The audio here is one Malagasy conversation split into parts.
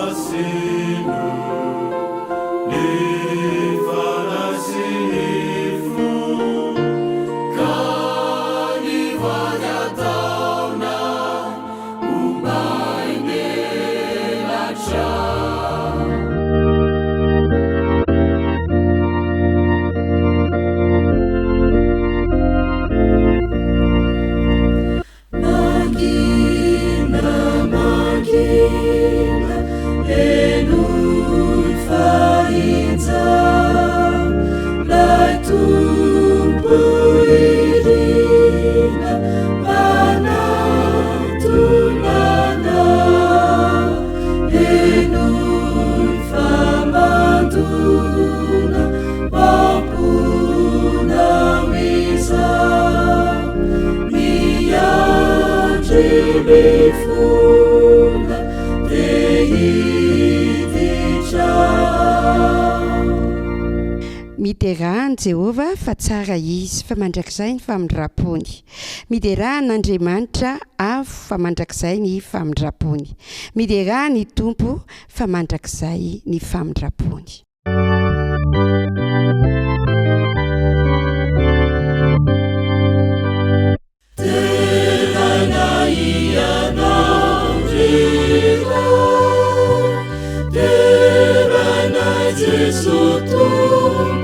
Masino ny fanahy sy ny fo ka ny vady ataonay ho main'elatra. Mangina, mangina, henoy fa injao 'lay Tompo irina manatona anao. Henoy fa mandona am-ponao izao. Miandry mifona te hiditra ao. Miderà an'i Jehovah fa tsara Izy, fa mandrakizay ny famindram-pony. Miderà an'Andriamanitra avo fa mandrakizay ny famindram-pony. Miderà ny Tompo fa mandrakizay ny famindram-pony. Deraina Ianao ry Ray, deraina Jeso Tomponay,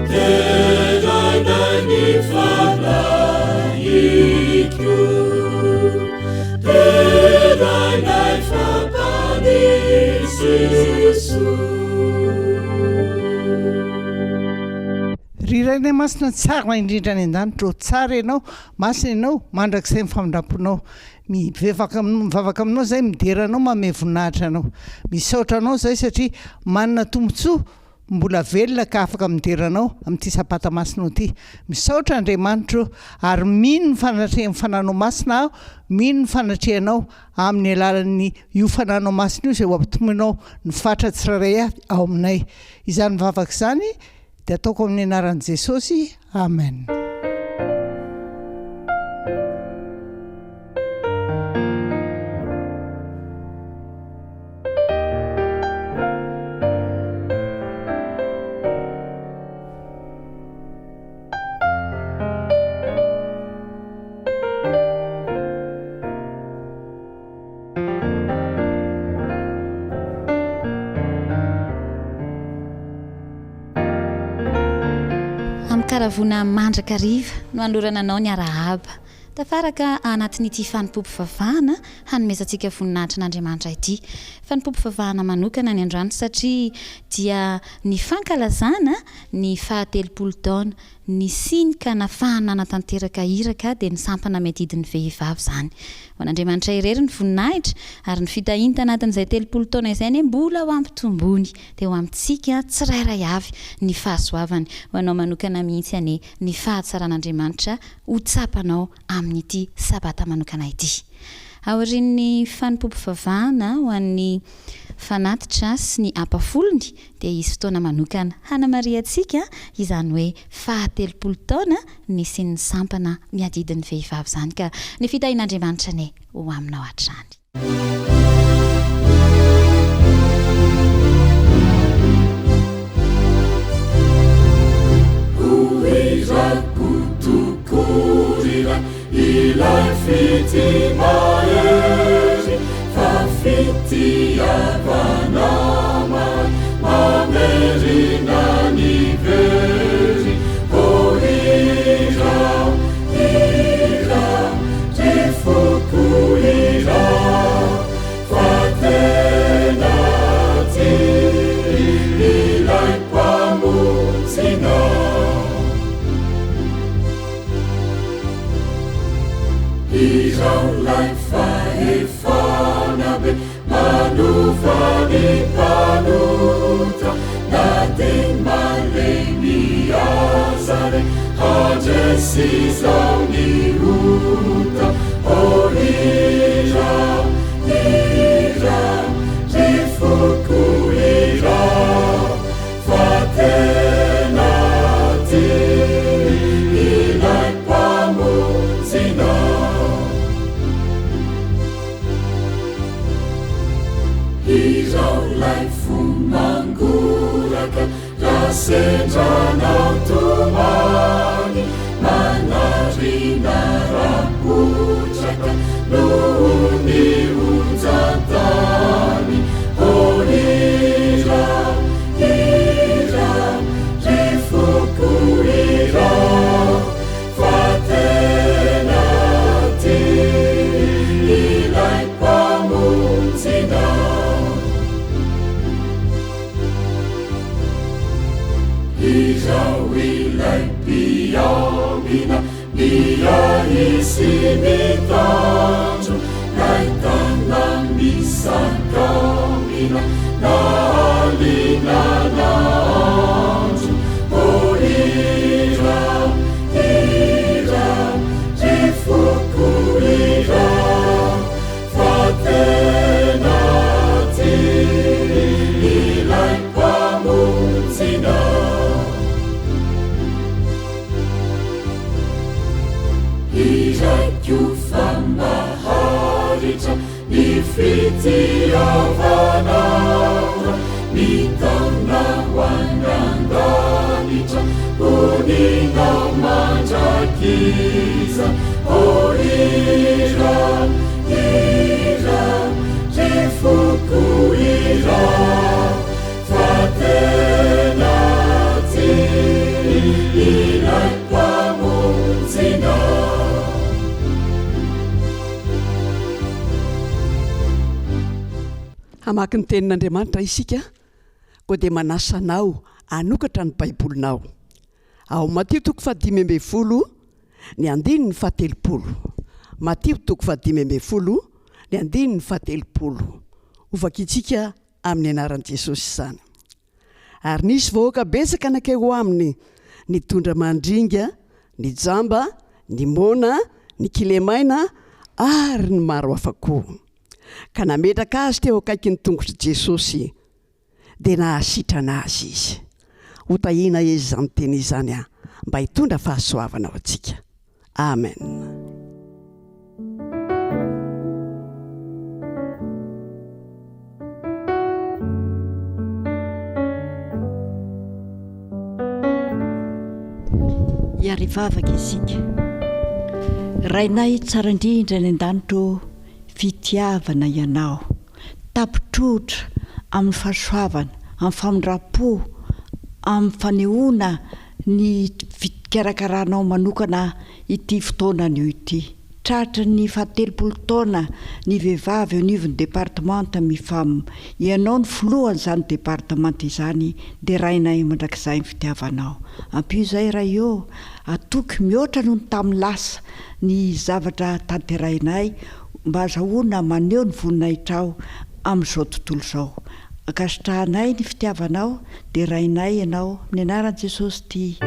deraina ny Fanahiko. Derainay fa Mpamonjy Jesoa. Ry Rainay Masina tsara indrindra any an-danitra ô, tsara Ianao, masina Ianao, mandrakizay ny famindram-ponao. Mivevaka mivavaka aminao izahay, midera Anao, manome voninahitra Anao. Misaotra Anao izahay satria manana tombontsoa mbola velona ka afaka midera Anao amin'ity Sabata Masinao ity. Misaotra Andriamanitra ô, ary mino ny fanatrehan'ny Fananao Masina aho, mino ny fanatrehanao amin'ny alalan'ny io Fananao Masina io izay ho ampitomoinao ny faritra tsirairay avy ao aminay. Izany vavaka izany dia ataoko amin'ny anaran'i Jesosy, Amen. Amin-karavoana mandrakariva no anolorana anao ny arahaba. Tafaraka anatin'ity fanompoam-pivavahana hanomezantsika voninahitra an'Andriamanitra ity. Fanompoam-pivavahana manokana ny androany satria dia ny fankalazana ny fahatelopolo taona nisiany ka nafahany nanatanteraka iraka dia ny sampana miadidy ny vehivavy izany. Ho an'Andriamanitra irery ny voninahitra ary ny fitahiany tanatin'izay 30 taona izay anie mbola ho ampitombony dia ho amintsika tsirairay avy ny fahasoavany. Ho anao manokana mihitsy anie ny fahatsaran'Andriamanitra ho tsapanao amin'ity Sabata manokana ity. Aorian'ny fanompoam-pivavahana ho an'ny fanatitra sy ny ampafolony dia hisy fotoana manokana hanamarihantsika izany hoe fahatelopolo taona nisian'ny sampana miadidy ny vehivavy izany ka ny fitahian'Andriamanitra anie ho aminao hatrany. Ho tokoa ry Ray ilay fitia mahery fa fitiavana mamerina ny very. Oh hirao, hirao, ry foko hirao fa tena tia ilay Mpamonjinao. Hirao 'lay fahefana be Manova ny mpanota na dia malemy aza re handresy izao ny ota. Oh hirao, hirao, ry foko hirao fa tena tia ilay Mpamonjinao. Hirao 'lay fo mangoraka raha sendra anao tomany Manarina rapotraka noho ny onjan-tany Ô hirao, hirao, ry foko hirao Fa tena tia ilay Mpamonjinao. Izaho ilay mpiambina miahy sy mitandro 'lay tana-misakambina na alina na andro. Ô hira, hira, ry foko hira. Fa tena tia ilay Mpamonjinao. Hiraiko fa maharitra ny fitiavanao, mitaona ho any an-danitra, honina mandrakizay. Ô hira, hira, ry foko hira, fa tena tia ilay Mpamonjinao. Hamaky ny Tenin'Andriamanitra isika, koa dia manasa anao hanokatra ny Baibolinao. Ao Matio toko fahadimy ambin'ny folo, ny andininy fahatelopolo. Matio toko fahadimy ambin'ny folo, ny andininy fahatelopolo. Hovakintsika amin'ny anaran'i Jesosy izany. Ary nisy vahoaka betsaka nankeo aminy, nitondra mandringa, ny jamba, ny moana, ny kilemaina, ary ny maro hafa koa. Ka nametraka azy teo akaikin'ny tongotr'i Jesosy. dia nahasitrana azy izy. Hotahiana izy izany teny izany an, mba hitondra fahasoavana ho antsika. Amen. Hiarivavaka isika. Rainay tsara indrindra any an-danitra ô, fitiavana Ianao. Tapitrotra amin'ny fahasoavana, amin'ny famindram-po, amin'ny fanehoana ny fikarakaranao manokana ity fotoana anio ity. Tratry ny fahatelopolo taona ny vehivavy eo anivon'ny departemanta Mifam. Ianao no filohan'izany departemanta izany, derainay mandrakizay ny fitiavanao. Ampio izay Ray ô, atoky mihoatra noho ny tamin'ny lasa ny zavatra tanterahinay mba azahoana maneho ny voninahitrao amin'izao tontolo izao. Ankasitrahanay ny fitiavanao, derainay Ianao, amin'ny anaran'i Jesosy tia.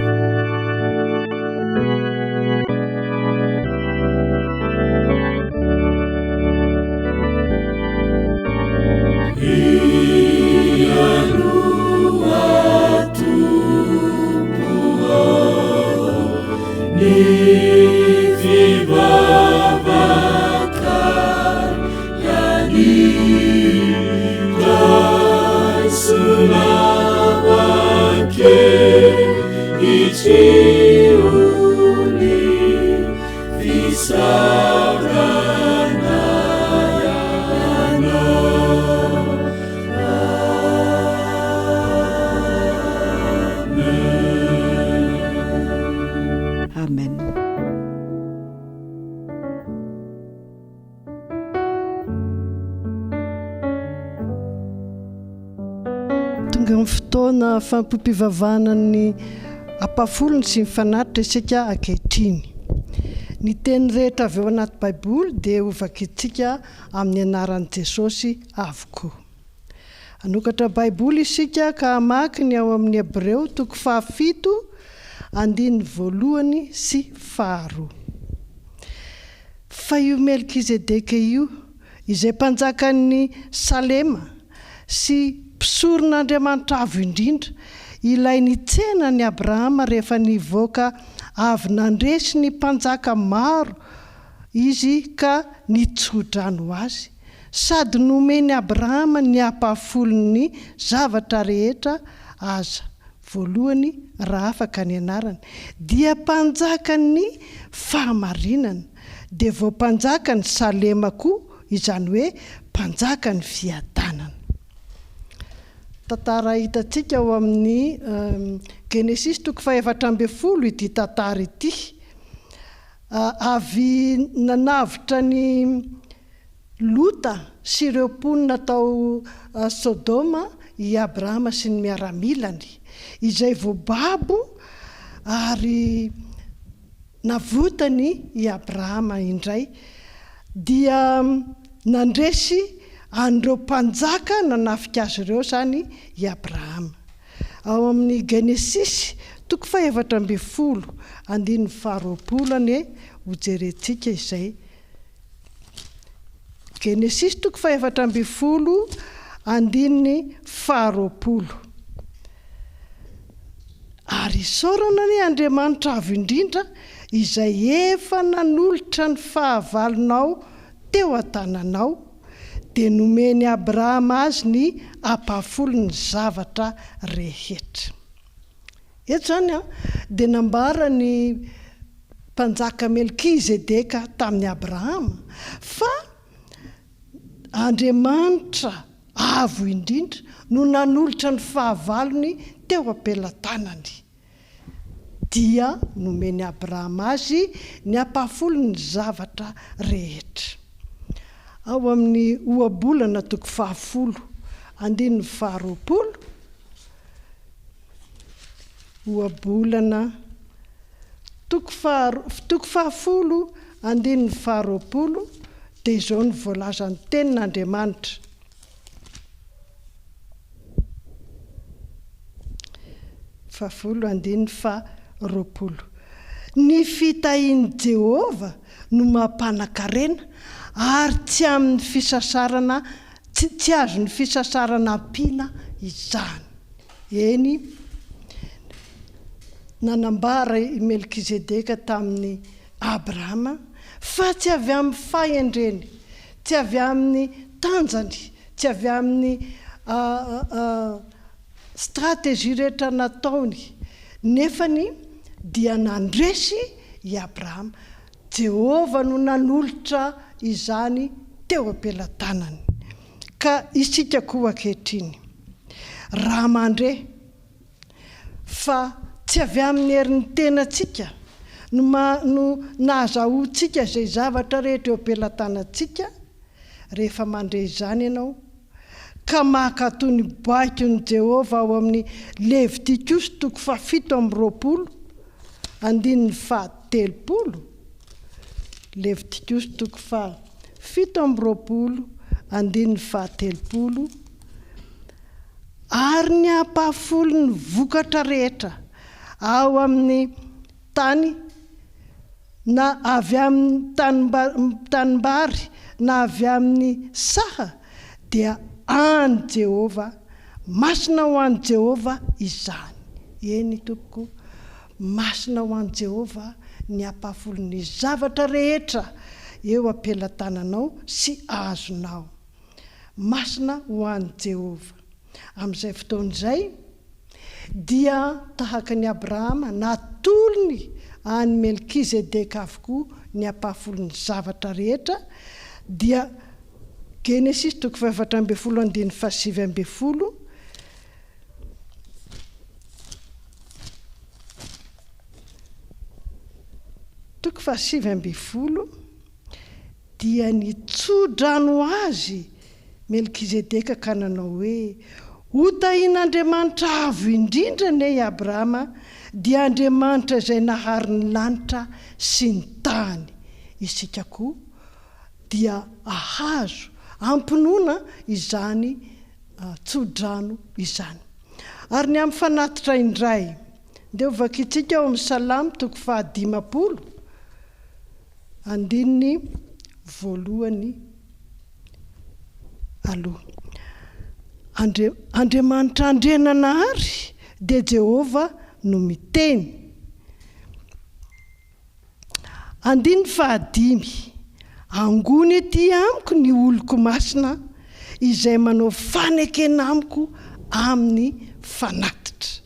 Amen. Tonga amin'ny fotoana fanompoam-pivavahana ny ampahafolony sy ny fanatitra isika ankehitriny. Ny teny rehetra avy ao anaty Baiboly dia hovakintsika amin'ny anaran'i Jesosy avokoa. Hanokatra Baiboly isika ka hamaky ny ao amin'ny Hebreo toko fahafito, andininy voalohany sy faharoa. Fa io Melkizedeka io, izay mpanjakan'i Salema sy mpisoron'Andriamanitra Avo Indrindra, ilay nitsena an'i Abrahama rehefa nivoaka avy nandresy ny mpanjaka maro izy ka nitso-drano azy. Sady nomen'i Abrahama ny ampahafolon'ny zavatra rehetra aza, voalohany raha afaka ny anarany, dia mpanjakan'ny fahamarinana, dia vao mpanjakan'i Salema koa, izany hoe mpanjakan'ny fiadanana. Tantara hitantsika ao amin'ny Genesisy toko faha-14 ity tantara ity. Avy nanavotra an'i Lota sy ireo mponina tao Sodoma i Abrahama sy ny miaramilany, izay voababo ary navotany i Abrahama indray, dia nandresy an'ireo mpanjaka nanafika azy ireo izany i Abrahama. Ao amin'ny Genesisy toko faha-14 andininy faha-20 anie hojerentsika izay Genesisy toko faha-14 andininy faha-20. Ary isaorana anie Andriamanitra Avo Indrindra izay efa nanolotra ny fahavalonao teo an-tananao, dia nomen'i Abrahama azy ny ampahafolon'ny zavatra rehetra. Eto izany dia nambaran'ny mpanjaka Melkizedeka tamin'i Abrahama fa Andriamanitra Avo Indrindra no nanolotra ny fahavalony teo am-pelatanany. Dia nomen'i Abrahama azy ny ampahafolon'ny zavatra rehetra. Ao amin'ny Ohabolana toko fahafolo, andininy faharoapolo, Ohabolana toko faha toko fahafolo andininy faharoapolo dia izao no voalazan'ny Tenin'Andriamanitra. Fahafolo andininy faharoapolo. Ny fitahian'i Jehovah no mampanan-karena ary tsy amin'ny fisasarana tsy tsy azon'ny fisasarana ampiana izany. Eny, nanambara i Melkizedeka tamin'i Abrahama fa tsy avy amin'ny fahendreny, tsy avy amin'ny tanjany, tsy avy amin'ny stratégie rehetra nataony, nefany dia nandresy i Abrahama. Jehovah no nanolotra izany teo am-pelatanany. Ka isika koa ankehitriny, raha mandre fa tsy avy amin'ny herin'ny tenantsika no no nahazahoantsika izay zavatra rehetra eo am-pelatanantsika, rehefa mandre izany ianao, ka mankatò ny baikon'i Jehovah ao amin'ny Levitikosy toko fahafito amby roapolo, andininy fahatelopolo, Levitikosy toko faha-27 andininy faha-30, Ary ny ampahafolon'ny vokatra rehetra ao amin'ny tany, na avy amin'ny tanimbary na avy amin'ny saha, dia an'i Jehovah, masina ho an'i Jehovah izany. Eny, tompoko, Masina ho an'i Jehovah ny ampahafolon'ny zavatra rehetra eo am-pelatananao sy azonao. Masina ho an'i Jehovah. Amin'izay fotoana izay, dia tahaka an'i Abrahama, natolony an'i Melkizedeka avokoa ny ampahafolon'ny zavatra rehetra, dia Genesisy toko faha-14 andininy faha-19, Toko faha-19 Dia nitso-drano azy Melkizedeka ka nanao hoe, Hotahin'Andriamanitra Avo Indrindra anie i Abrahama, dia Andriamanitra izay nahary ny lanitra sy ny tany. Isika koa dia hahazo am-pinoana izany tso-drano izany. Ary ny amin'ny fanatitra indray, ndeha ho vakintsika ao amin'ny Salamo toko fahadimampolo, andininy voalohany aloha. Andre, Andriamanitra Andriananahary dia Jehovah no miteny. Andininy fahadimy. Angony ety amiko ny oloko masina izay manao fanekena amiko amin'ny fanatitra.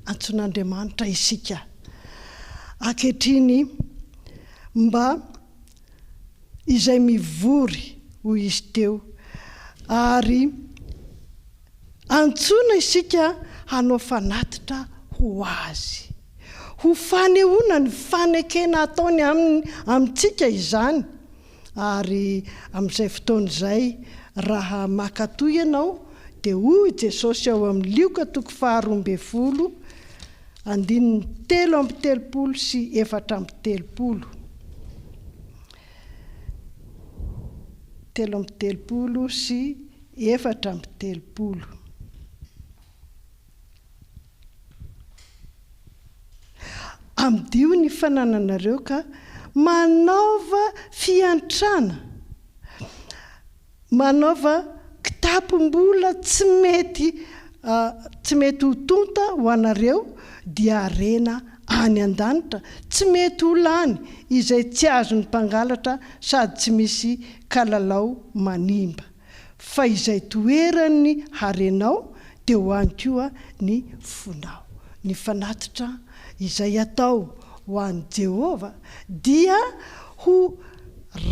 Antsoin'Andriamanitra isika ankehitriny mba izay mivory, hoy izy teo, ary antsoina isika hanao fanatitra ho Azy. Ho fanehoana ny fanekena ataony aminy amintsika izany, ary amin'izay fotoana izay raha mankatò ianao dia hoy Jesosy ao amin'ny Lioka toko faharoambinifolo andininy 33 sy 34, 33 sy 34. Amidio ny fanananareo ka manaova fiantrana, manaova kitapom-bola tsy mety tsy mety ho tonta ho anareo dia harena any an-danitra tsy mety ho lany izay tsy azon'ny mpangalatra sady tsy misy kalalao manimba. Fa izay toeran'ny harenao dia ho any koa ny fonao. Ny fanatitra izay atao ho an'i Jehovah dia ho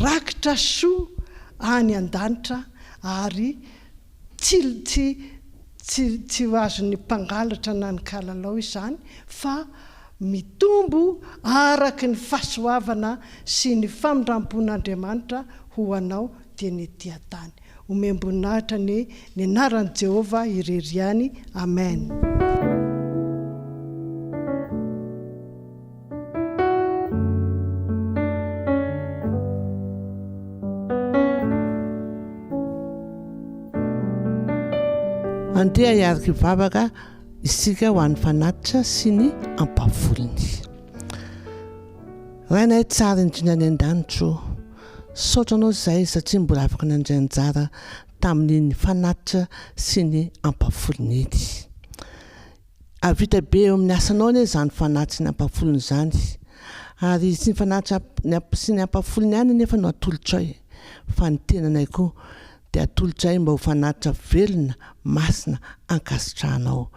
rakitra soa any an-danitra ary tsy tsy tsy tsy ho azon'ny mpangalatra na ny kalalao izany fa mitombo araka ny fahasoavana sy ny famindram-pon'Andriamanitra ho anao dia ny ety an-tany. Omem-boninahitra anie ny anaran'i Jehovah irery ihany. Amen. Andeha hiaraka hivavaka isika ho an'ny fanatitra sy ny ampahafolony. Rainay tsara indrindra any an-danitra o, Misaotra anao izahay satria mbola afaka nandray anjara tamin'iny fanatitra sy ny ampahafolony iny. Hahavita be eo amin'ny asanao anie izany fanatitra sy ny ampahafolony izany. Ary tsy ny fanatitra sy ny ampahafolony ihany anefa no atolotray fa ny tenanay koa dia atolotray mba ho fanatitra velona, masina, ankasitrahanao.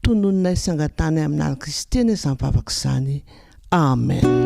Tononinay sy angatahanay amin'ny anaran'i Kristy anie izany vavaka izany. Amen.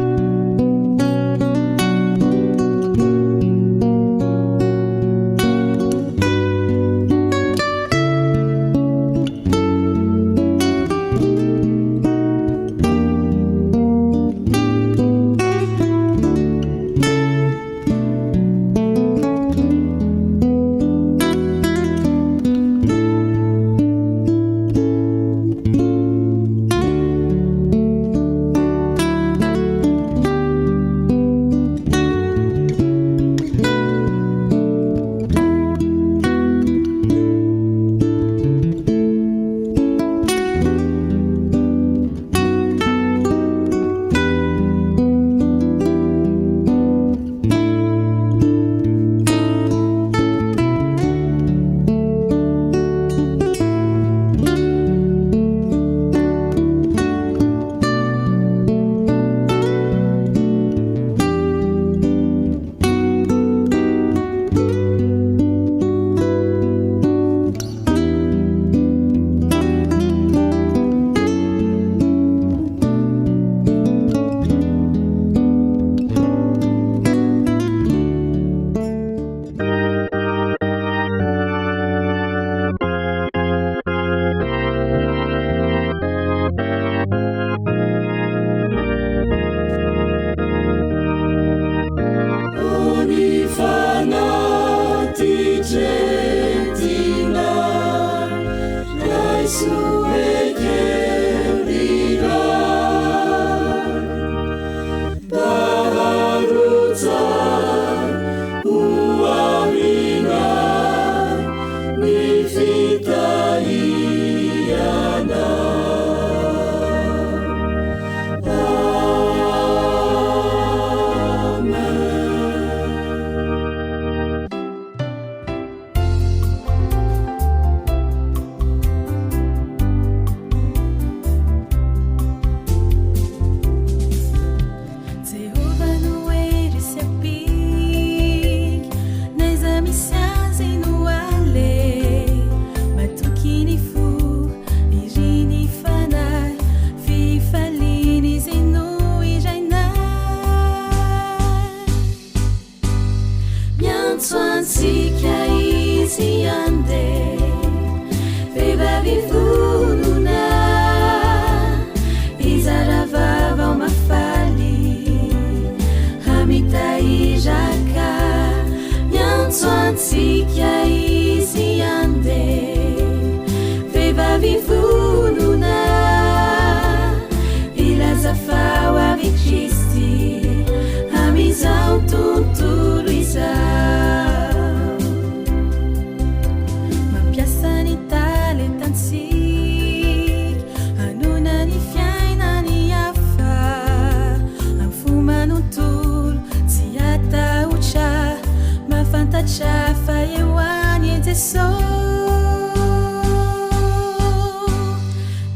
izao.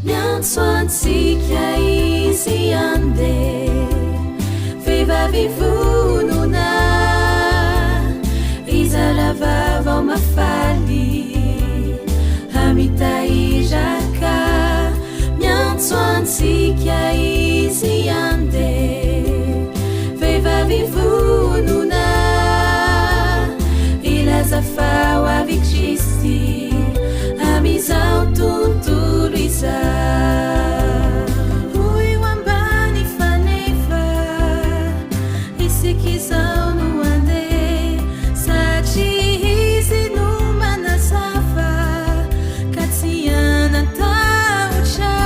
Miantso antsika izy andeha, vehivavy vonona, hizara vaovao mahafaly, hamita iraka. Miantso antsika izy andeha, vehivavy vonona, hilaza fa ho avy Kristy amin'izao tontolo izao. Hoy ho ambany fanefa, isika izao no andeha, satria izy no manazava. Ka tsy hanan-tahotra.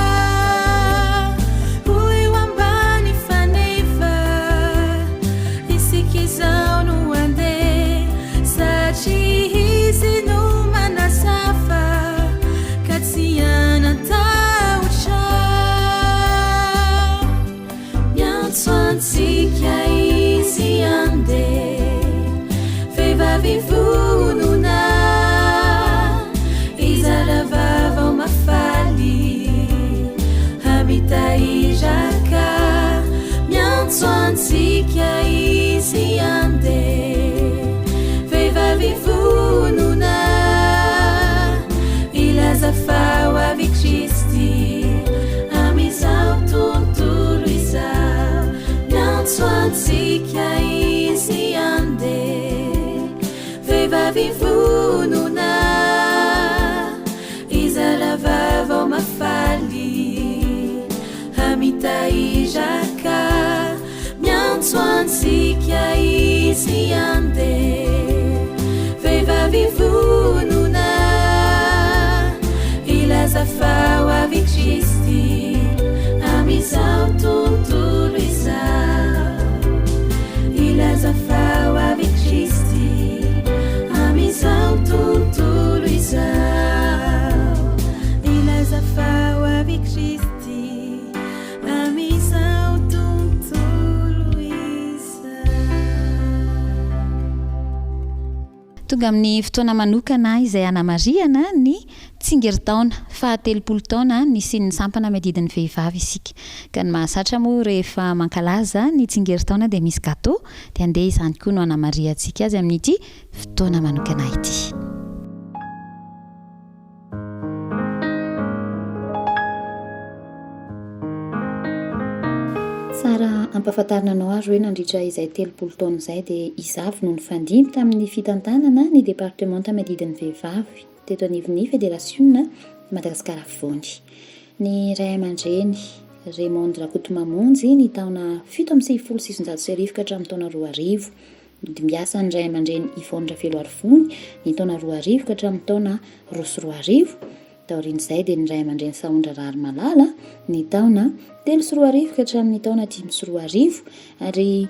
Ho eo ambany fanefa. Isika izao no handeha. Satria Izy no manazava. Ka tsy hanan-tahotra. Miantso antsika Izy handeha, vehivavy vonona, hizara vaovao mahafaly, hamita iraka. Miantso antsika Izy handeha, vehivavy vonona, hilaza fa ho avy Kristy. Amin'izao tontolo izao, miantso antsika Izy handeha. Vehivavy vonona, hizara vaovao mahafaly, hamita iraka. Miantso antsika Izy handeha. Vehivavy vonona hilaza fa ho avy Kristy amin'izao tontolo izao. Hilaza fa ho avy Kristy amin'izao tontolo izao. Hilaza fa ho avy Kristy amin'izao tontolo izao. Tonga amin'ny fotoana manokana izay hanamarihana ny tsingerin-taona fahatelopolo taona nisian'ny sampana miadidy ny vehivavy isika. Ka ny mahazatra moa rehefa mankalaza ny tsingerin-taona dia misy gâteau, dia andeha izany koa no hanamarihantsika azy amin'ity fotoana manokana ity. Tsara ampahafantarina anao ary hoe nandritra izay 30 taona izay dia iza avy no nifandimby tamin'ny fitantanana ny departemanta miadidy ny vehivavy teto anivon'ny Federasionina Madagasikara Afovoany. Ny ray aman-dreny Raymond Rakotomamonjy ny taona 1997 ka hatramin'ny taona 2000. Nodimbiasan'ny ray aman-dreny Yvonne Raveloarivony ny taona 2000 ka hatramin'ny taona 2002. Taorian'izay dia ny ray aman-dreny Sahondra Raharimalala ny taona 2003 ka hatramin'ny taona 2005 ary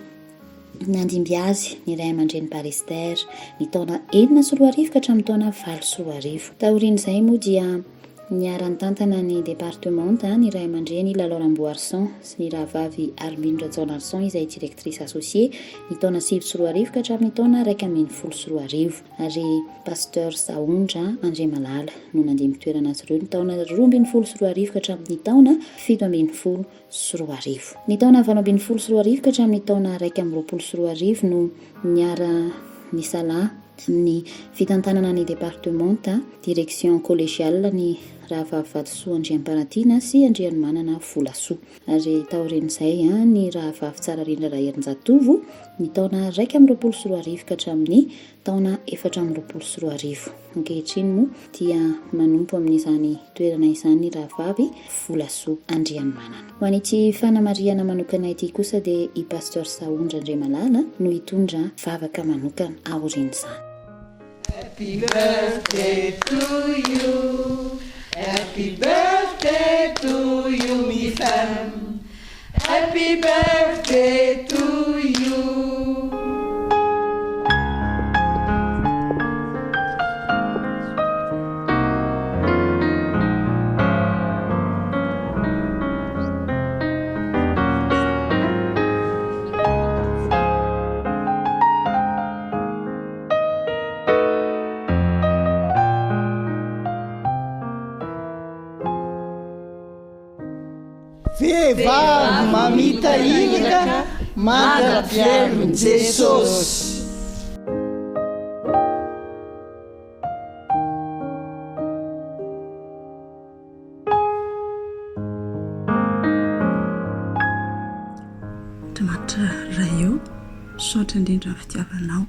nandimby azy ny ray aman-dreny Barester ny taona 2006 ka hatramin'ny taona 2008. Taorian'izay moa dia Niara-nitantana ny departemanta ny ray aman-dreny Lalao Ramboarison sy ny rahavavy Armine Rajaonarison izay directrice associée ny taona 2009 ka hatramin'ny taona 2011 ary Pasteur Sahondra Andriamalala no nandimby toerana azy ireo ny taona 2012 ka hatramin'ny taona 2017. Ny taona 2018 ka hatramin'ny taona 2021 no niara-nisalahy tamin'ny fitantanana ny departemanta, direction collégiale, ny Rahavavy Vatosoa Andriamparatiana sy Andrianomanana Volasoa. Ary taorian'izay ny Rahavavy Tsararindra Raherinjatovo ny taona 2021 ka hatramin'ny taona 2024. Ankehitriny moa dia manompo amin'izany toerana izany ny Rahavavy Volasoa Andrianomanana. Ho an'ity fanamarihana manokana ity kosa dia i Pasteur Sahondra Andriamalala no hitondra vavaka manokana aorian'izany. Happy birthday to you, happy birthday to you Mifam, happy birthday to you. Vehivavy mamita iraka mandra-pivelon'i Jesosy. Andriamanitra Ray ô, misaotra indrindra amin'ny fitiavanao.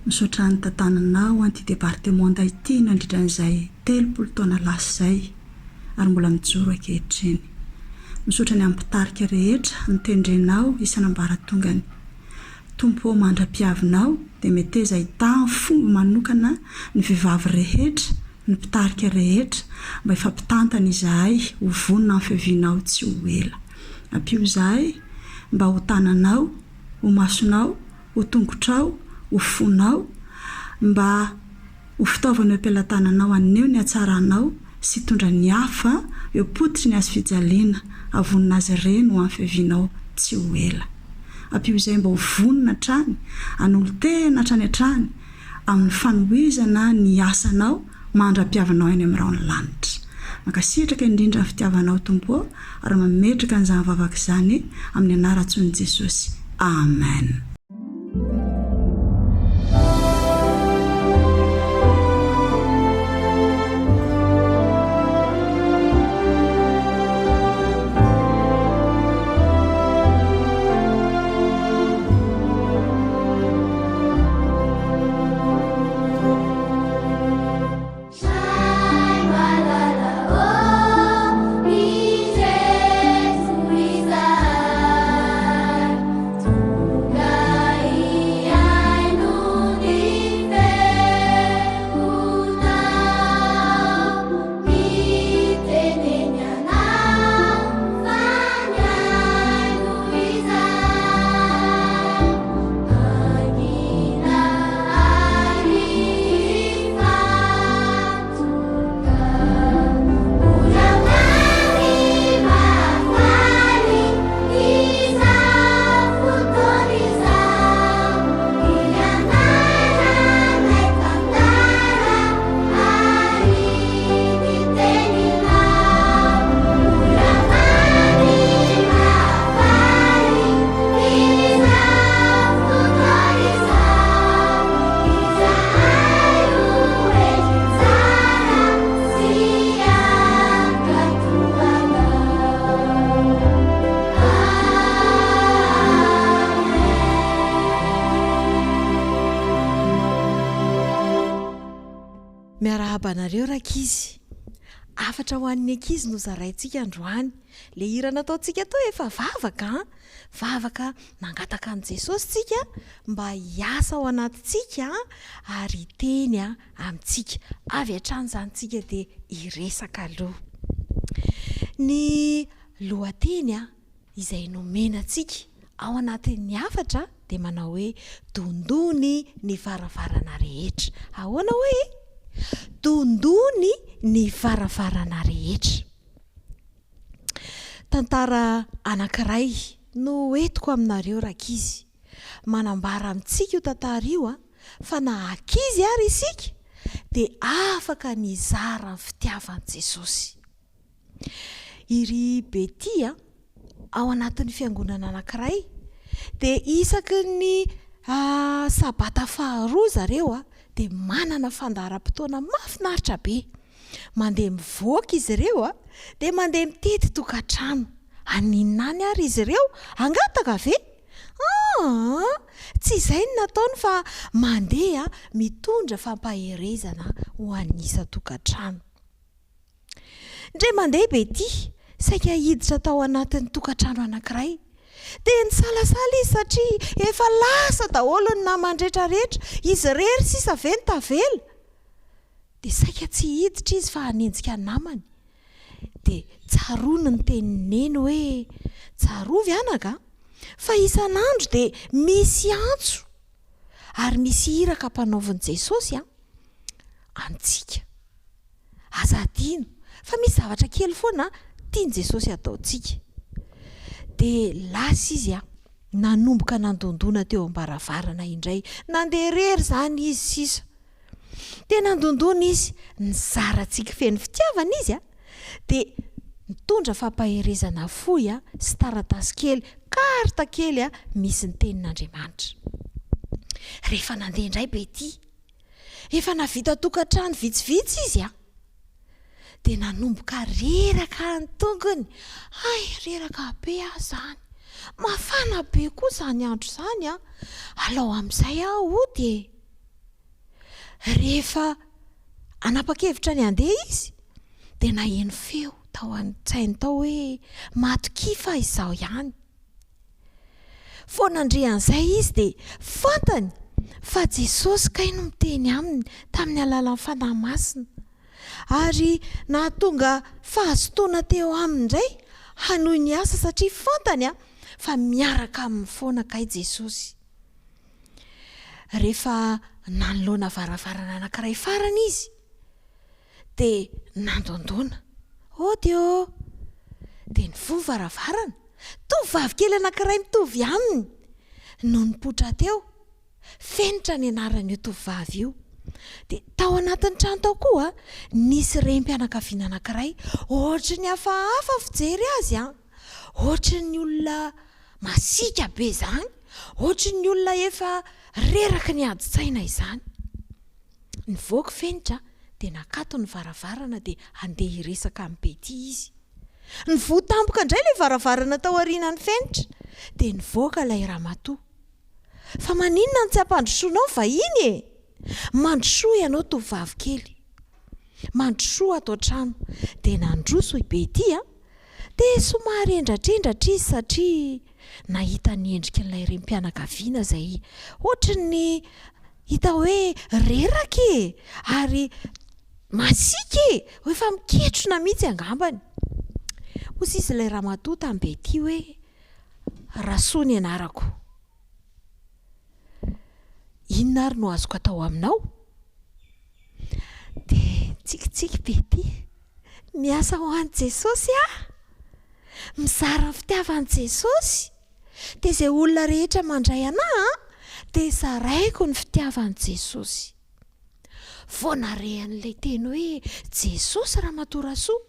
Misaotra ny tantananao an'ity departemanta ity nandritra an'izay 30 taona lasa izay ary mbola mijoro ankehitriny. Misaotra ny amin'ny mpitarika rehetra notendrenao isan'ambaratongany. Tompo ô mandra-piavinao dia meteza hitaha amin'ny fomba manokana ny vehivavy rehetra, ny mpitarika rehetra mba hifampitantana izahay ho vonona amin'ny fiavianao tsy ho ela. Ampio izahay mba ho tananao, ho masonao, ho tongotrao, ho fonao, mba ho fitaovana eo am-pelatananao haneho ny hatsaranao sy hitondra ny hafa eo am-pototry ny hazofijaliana hahavonona azy ireny ho amin'ny fiavianao tsy ho ela. Ampio izay mba ho vonona hatrany, hanolo-tena hatrany hatrany amin'ny fanohizana ny asanao mandra-piavinao any amin'ny rahon'ny lanitra. Mankasitraka indrindra ny fitiavanao Tompo ô ary mametraka an'izany vavaka izany amin'ny anaran-tson'i Jesosy. Amen. Miarahaba anareo rankizy. Hafatra ho an'ny ankizy no zaraintsika androany. Le hira nataontsika teo efa vavaka an! Vavaka nangataka an'i Jesosy tsika mba hiasa ao anatintsika ary hiteny amintsika. Avy hatrany izany tsika dia hiresaka aloha. Ny lohateny izay nomena antsika ao anatin'ny hafatra dia manao hoe dondony ny varavarana rehetra. Ahoana hoe? Dondony ny varavarana rehetra. Tantara anankiray no entiko aminareo rankizy. Manambara amintsika io tantara io fa na ankizy ary isika dia afaka ny hizara ny fitiavan'i Jesosy. I ry Betty ao anatin'ny fiangonana anankiray dia isaky ny sabata faharoa zareo dia manana fandaharam-potoana mahafinaritra be. Mandeha mivoaka izy ireo dia mandeha mitety tokantrano. Haninona any ary izy ireo? Hangataka ve? Aa! Tsy izay no nataony fa mandeha mitondra fampaherezana ho an'ny isan-tokantrano. Indray mandeha Betty saika hiditra tao anatin'ny tokantrano anankiray. Dia nisalasala izy satria efa lasa daholo ny namany rehetrarehetra, izy irery sisa ve no tavela? Dia saika tsy hiditra izy fa hanenjika ny namany. Dia tsaroany ny tenin'i Neny hoe, Tsarovy anaka a! Fa isan'andro dia misy antso ary misy iraka ampanaovin'i Jesosy a! antsika. Aza adino fa misy zavatra kely foana tian'i Jesosy hataontsika. Dia lasa izy a! Nanomboka nandondona teo am-baravarana indray. Nandeha irery izany izy sisa. Dia nandondona izy, nizara tsiky feno fitiavana izy a! Dia Nitondra fampaherezana fohy sy taratasy kely, carte kely misy ny Tenin'Andriamanitra. Rehefa nandeha indray Betty, efa nahavita tokantrano vitsivitsy izy an! Dia nanomboka reraka ny tongony, hay reraka be aho izany, mafana be koa izany andro izany an! Alao amin'izay aho hody e! Rehefa hanapa-kevitra ny handeha izy dia naheno feo tao an-tsainy tao hoe, Matokia fa izaho ihany. Vao nandre an'izay izy dia fantany fa Jesosy kay no miteny aminy tamin'ny alalan'ny Fanahy Masina. Ary nahatonga fahazotoana teo aminy indray hanohy ny asa satria fantany fa miaraka aminy foana kay Jesosy. Rehefa nanoloana varavarana anankiray farany izy, dia nandondona. Ody ô! Dia nivoha varavarana. Tovovavy kely anankiray mitovy aminy no nipoitra teo. Fenitra ny anaran'io tovovavy io. Dia tao anatin'ny trano tao koa nisy renim-pianakaviana anankiray, ohatry ny hafahafa ny fijery azy an! Ohatry ny olona masiaka be izany, ohatry ny olona efa reraky ny adin-tsaina izany. Nivoaka Fenitra dia nakatony ny varavarana dia handeha hiresaka amin'i Betty izy. Nivoha tampoka indray ilay varavarana tao aorianan'i Fenitra dia nivoaka ilay ramatoa. Fa maninona no tsy ampandrosoanao ny vahiny e? Mandrosoa ianao tovovavy kely. Mandrosoa ato an-trano. Dia nandroso i Betty a! Dia somary hendratrendratra izy satria nahita ny endrikin'ilay renim-pianakaviana izay ohatry ny hita hoe reraka e! ary masiaka e! Efa miketrona mihitsy angambany. Hoy sisa ilay ramatoa tamin'i Betty hoe, Rasoa ny anarako. Inona ary no azoko atao aminao? Dia nitsikitsiky Betty. Miasa ho an'i Jesosy aho. Mizara ny fitiavan'i Jesosy. Dia izay olona rehetra mandray anà dia zaraiko ny fitiavan'i Jesosy. Vao nare an'ilay teny hoe Jesosy Ramatoa Rasoa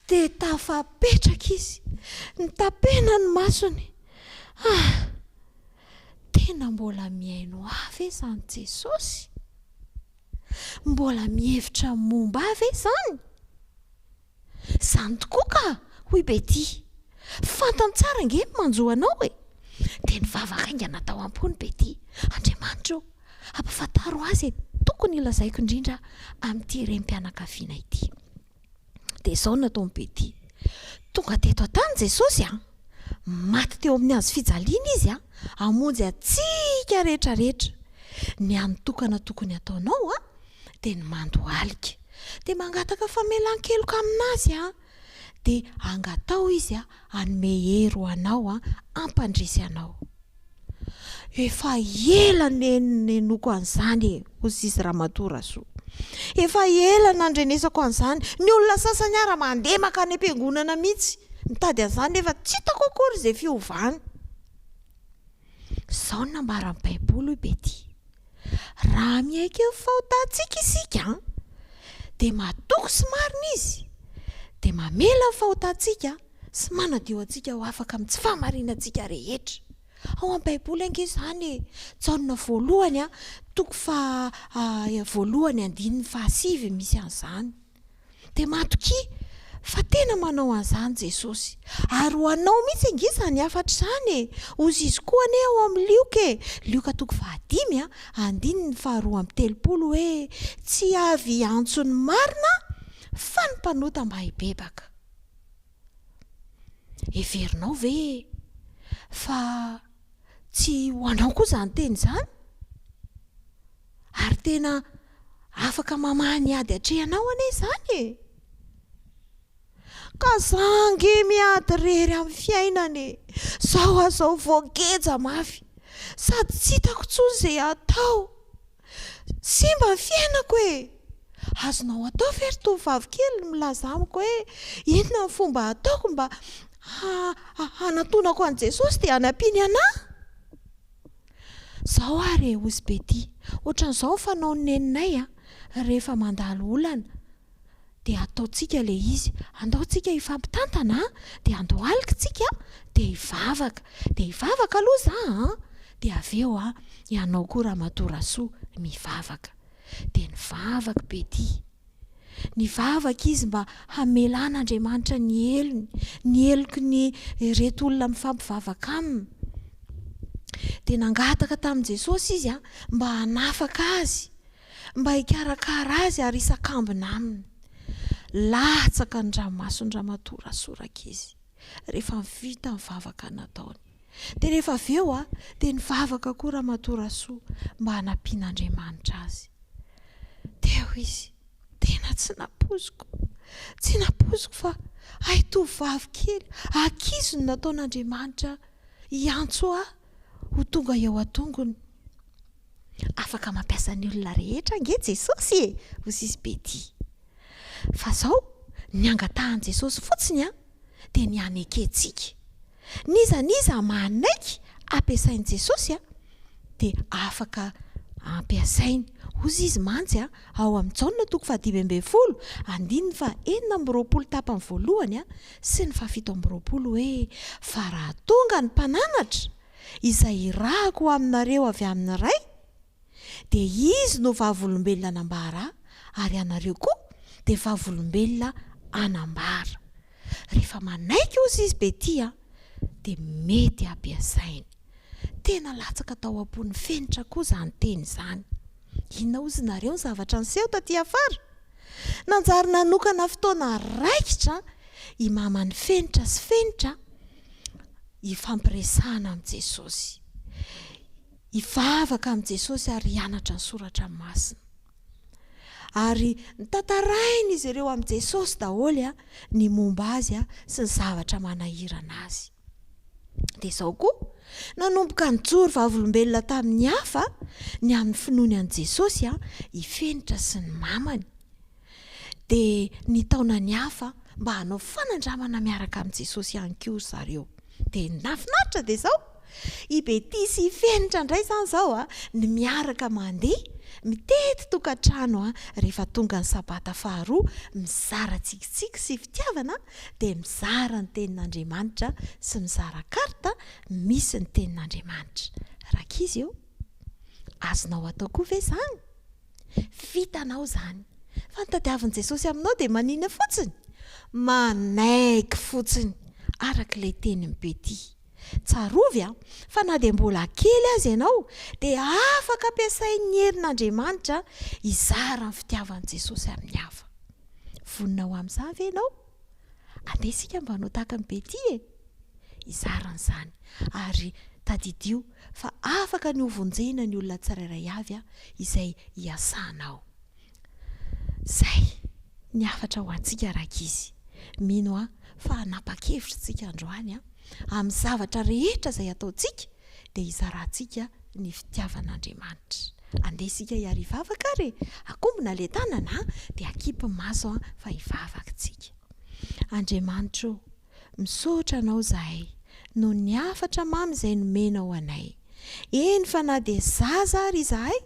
dia tafapetraka izy, nitapena ny masony. Ah! Tena mbola mihaino ahy ve izany Jesosy? Mbola mihevitra momba ahy ve izany? Izany tokoa ka! hoy Betty. Fantany tsara ange ny manjo anao e! Dia nivavaka haingana tao am-pony Betty. Andriamanitra ô, ampahafantaro ahy izay tokony holazaiko indrindra amin'ity renim-pianakaviana ity. Dia izao no nataon'i Betty. Tonga teto an-tany Jesosy an! Maty teo amin'ny hazo fijaliana Izy an! Hamonjy antsika rehetra rehetra. Ny hany tokana tokony hataonao an, dia ny mandohalika. Dia mangataka famelan-keloka aminazy an! Dia angataho Izy an, hanome hery ho anao an, hampandresy anao. Efa ela nenenoko an'izany e, hoy sisa Ramatoa Rasoa. Efa ela nandrenesako an'izany. Ny olona sasany ara mandeha mankany am-piangonana mihitsy mitady an'izany nefa tsy hitako akory izay fiovany. Izao no nambaran'ny Baiboly hoy Betty. Raha miaiky ny fahotantsika isika dia matoky sy marina Izy dia mamela ny fahotantsika sy manadio antsika ho afaka amin'ny tsy fahamarinantsika rehetra. Ao amin'ny Baiboly ange izany e! Jaona voalohany a, toko faha voalohany andininy fahasivy misy an'izany. Dia matokia fa tena manao an'izany Jesosy. Ary ho anao mihitsy ange izany hafatra izany e! Hozy izy koa anie ao amin'ny Lioka e! Lioka toko fahadimy a, andininy faharoa amby telopolo hoe, Tsy avy hiantso ny marina fa ny mpanota mba hibebaka. Heverinao ve fa tsy ho anao koa izany teny izany? Ary tena afaka mamaha ny ady atrehanao anie izany e! Ka za ange miady irery amin'ny fiainana e! Zao aho zao voageja mafy, sady tsy hitako intsony izay hatao. Simba ny fiainako e! Azonao atao ve ry tovovavy kely ny milaza amiko hoe inona ny fomba ataoko mba hanantonako an'i Jesosy dia hanampiany anà? Izao ary e, hozy Betty, ohatran'izao ny fanaon'ny neninay rehefa mandalo olana. Dia ataontsika ilay izy. Andao tsika hifampitantana an! Dia andohalika tsika dia hivavaka. Dia hivavaka aloha za an! Dia avy eo an, ianao koa Ramatoa Rasoa mivavaka. Dia nivavaka Betty. Nivavaka izy mba hamelan'Andriamanitra ny helony, ny heloky ny ireto olona mifampivavaka aminy. Dia nangataka tamin'i Jesosy izy mba hanafaka azy, mba hikarakara azy ary hisakambina aminy. Latsaka ny ranomason-dRamatoa Rasoa Rankizy rehefa vita ny vavaka nataony. Dia rehefa avy eo dia nivavaka koa Ramatoa Rasoa mba hanampian'Andriamanitra azy. Teo izy, tena tsy nampoiziko, tsy nampoiziko fa hay tovovavy kely, ankizy no nataon'Andriamanitra hiantso ahy ho tonga eo an-tongony. Afaka mampiasa ny olona rehetra ange Jesosy e! hoy izy Betty. Fa zao, ny angatahan'i Jesosy fotsiny an, dia ny hanekentsika. N'iza n'iza manaiky ampiasain'i Jesosy an, dia afaka ampiasainy. Hoy izy mantsy an, ao amin'ny Jaona toko fahadimy ambinifolo, andininy faha-26 tapany voalohany an, sy ny faha-27 hoe, Fa raha tonga ny Mpananatra, izay hirahako ho aminareo avy amin'ny Ray, dia izy no vavolombelona hanambara ahy, ary ianareo koa dia vavolombelona hanambara. Rehefa manaiky ozy izy Betty a, dia mety hampiasainy. Tena latsaka tao am-pon'i Fenitra koa izany teny izany. Inona ozy nareo ny zavatra niseho taty afara? Nanjary nanokana fotoana raikitra i maman'i Fenitra sy Fenitra hifampiresahana amin'i Jesosy, hivavaka amin'i Jesosy ary hianatra ny soratra masina. Ary notantarain'izy ireo amin'i Jesosy daholo ny momba azy sy ny zavatra manahirana azy. Dia izao koa, nanomboka nijoro vavolombelona tamin'ny hafa ny amin'ny finoany an'i Jesosy i Fenitra sy ny mamany. Dia nitaona ny hafa mba hanao fanandramana miaraka amin'i Jesosy ihany koa ry zareo. Dia ny nahafinaritra dia izao, i Betty sy i Fenitra indray izany izao ny miaraka mandeha mitety tokantrano rehefa tonga ny sabata faharoa, mizara tsikitsiky sy fitiavana, dia mizara ny tenin'Andriamanitra sy mizara carte misy ny tenin'Andriamanitra. Rankizy ô, azonao atao koa ve izany? Vitanao izany. Fa ny tadiavin'i Jesosy aminao dia manina fotsiny? Manaiky fotsiny, araka ilay tenin'i Betty. Tsarovy an, fa na dia mbola kely aza ianao, dia afaka ampiasain'ny herin'Andriamanitra hizara ny fitiavan'i Jesosy amin'ny hafa. Vonona ho amin'izany ve ianao? Andeha isika mba hanao tahaka an'i Betty e! Hizara an'izany. Ary tadidio fa afaka ny hovonjena ny olona tsirairay avy izay iasanao. Izay ny hafatra ho antsika rankizy. Mino aho fa hanapa-kevitra isika androany amin'ny zavatra rehetra izay ataontsika dia hizarantsika ny fitiavan'Andriamanitra. Andeha isika hiary hivavaka ary e! Akombona ilay tanana dia akipy maso fa hivavaka isika. Andriamanitra ô! Misaotra Anao izahay noho ny hafatra mamy izay nomenao anay. Eny fa na dia zaza ary izahay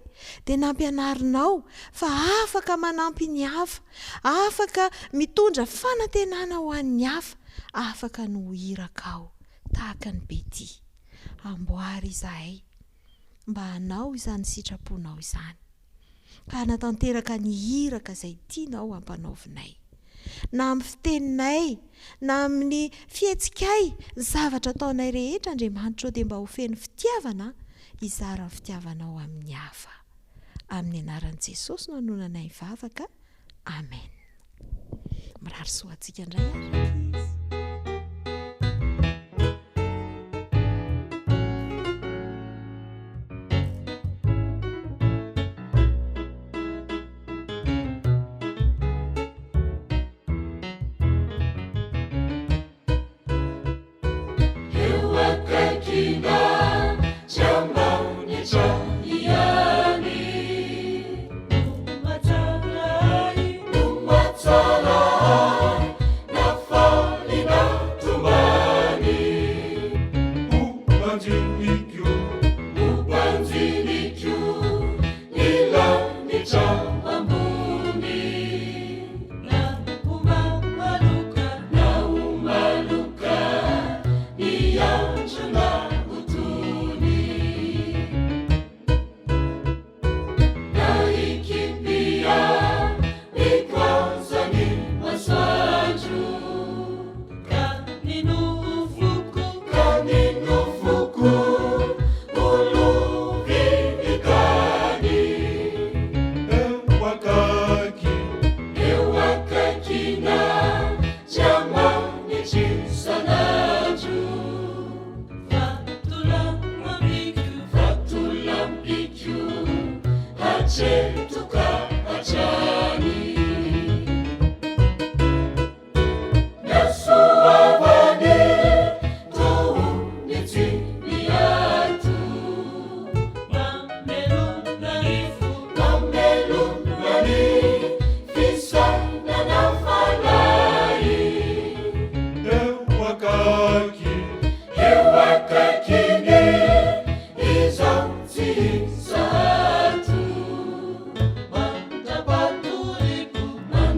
dia nampianarinao fa afaka manampy ny hafa, afaka mitondra fanantenana ho an'ny hafa, afaka ny ho irakao tahaka an'i Betty. Amboary izahay mba hanao izany sitraponao izany. ka hanatanteraka ny iraka izay tianao hampanaovinay. Na amin'ny fiteninay, na amin'ny fihetsikay, ny zavatra ataonay rehetra, Andriamanitra ô, dia mba ho feno fitiavana hizara ny fitiavanao amin'ny hafa. Amin'ny anaran'i Jesosy no anonanay vavaka. Amen. Mirary soa antsika indray ary ankizy. Eo akaikinao tsy ambany ihany. No mahatsara ahy, no mahatsara ahy na fahavaloko.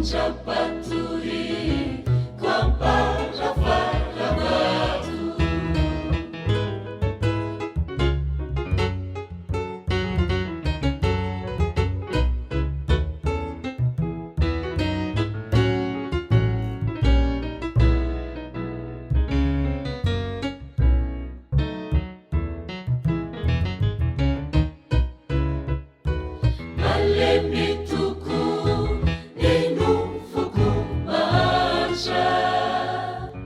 Mandra-patoriko am-parafara-vato. Malemy tokoa ny nofoko mahantra.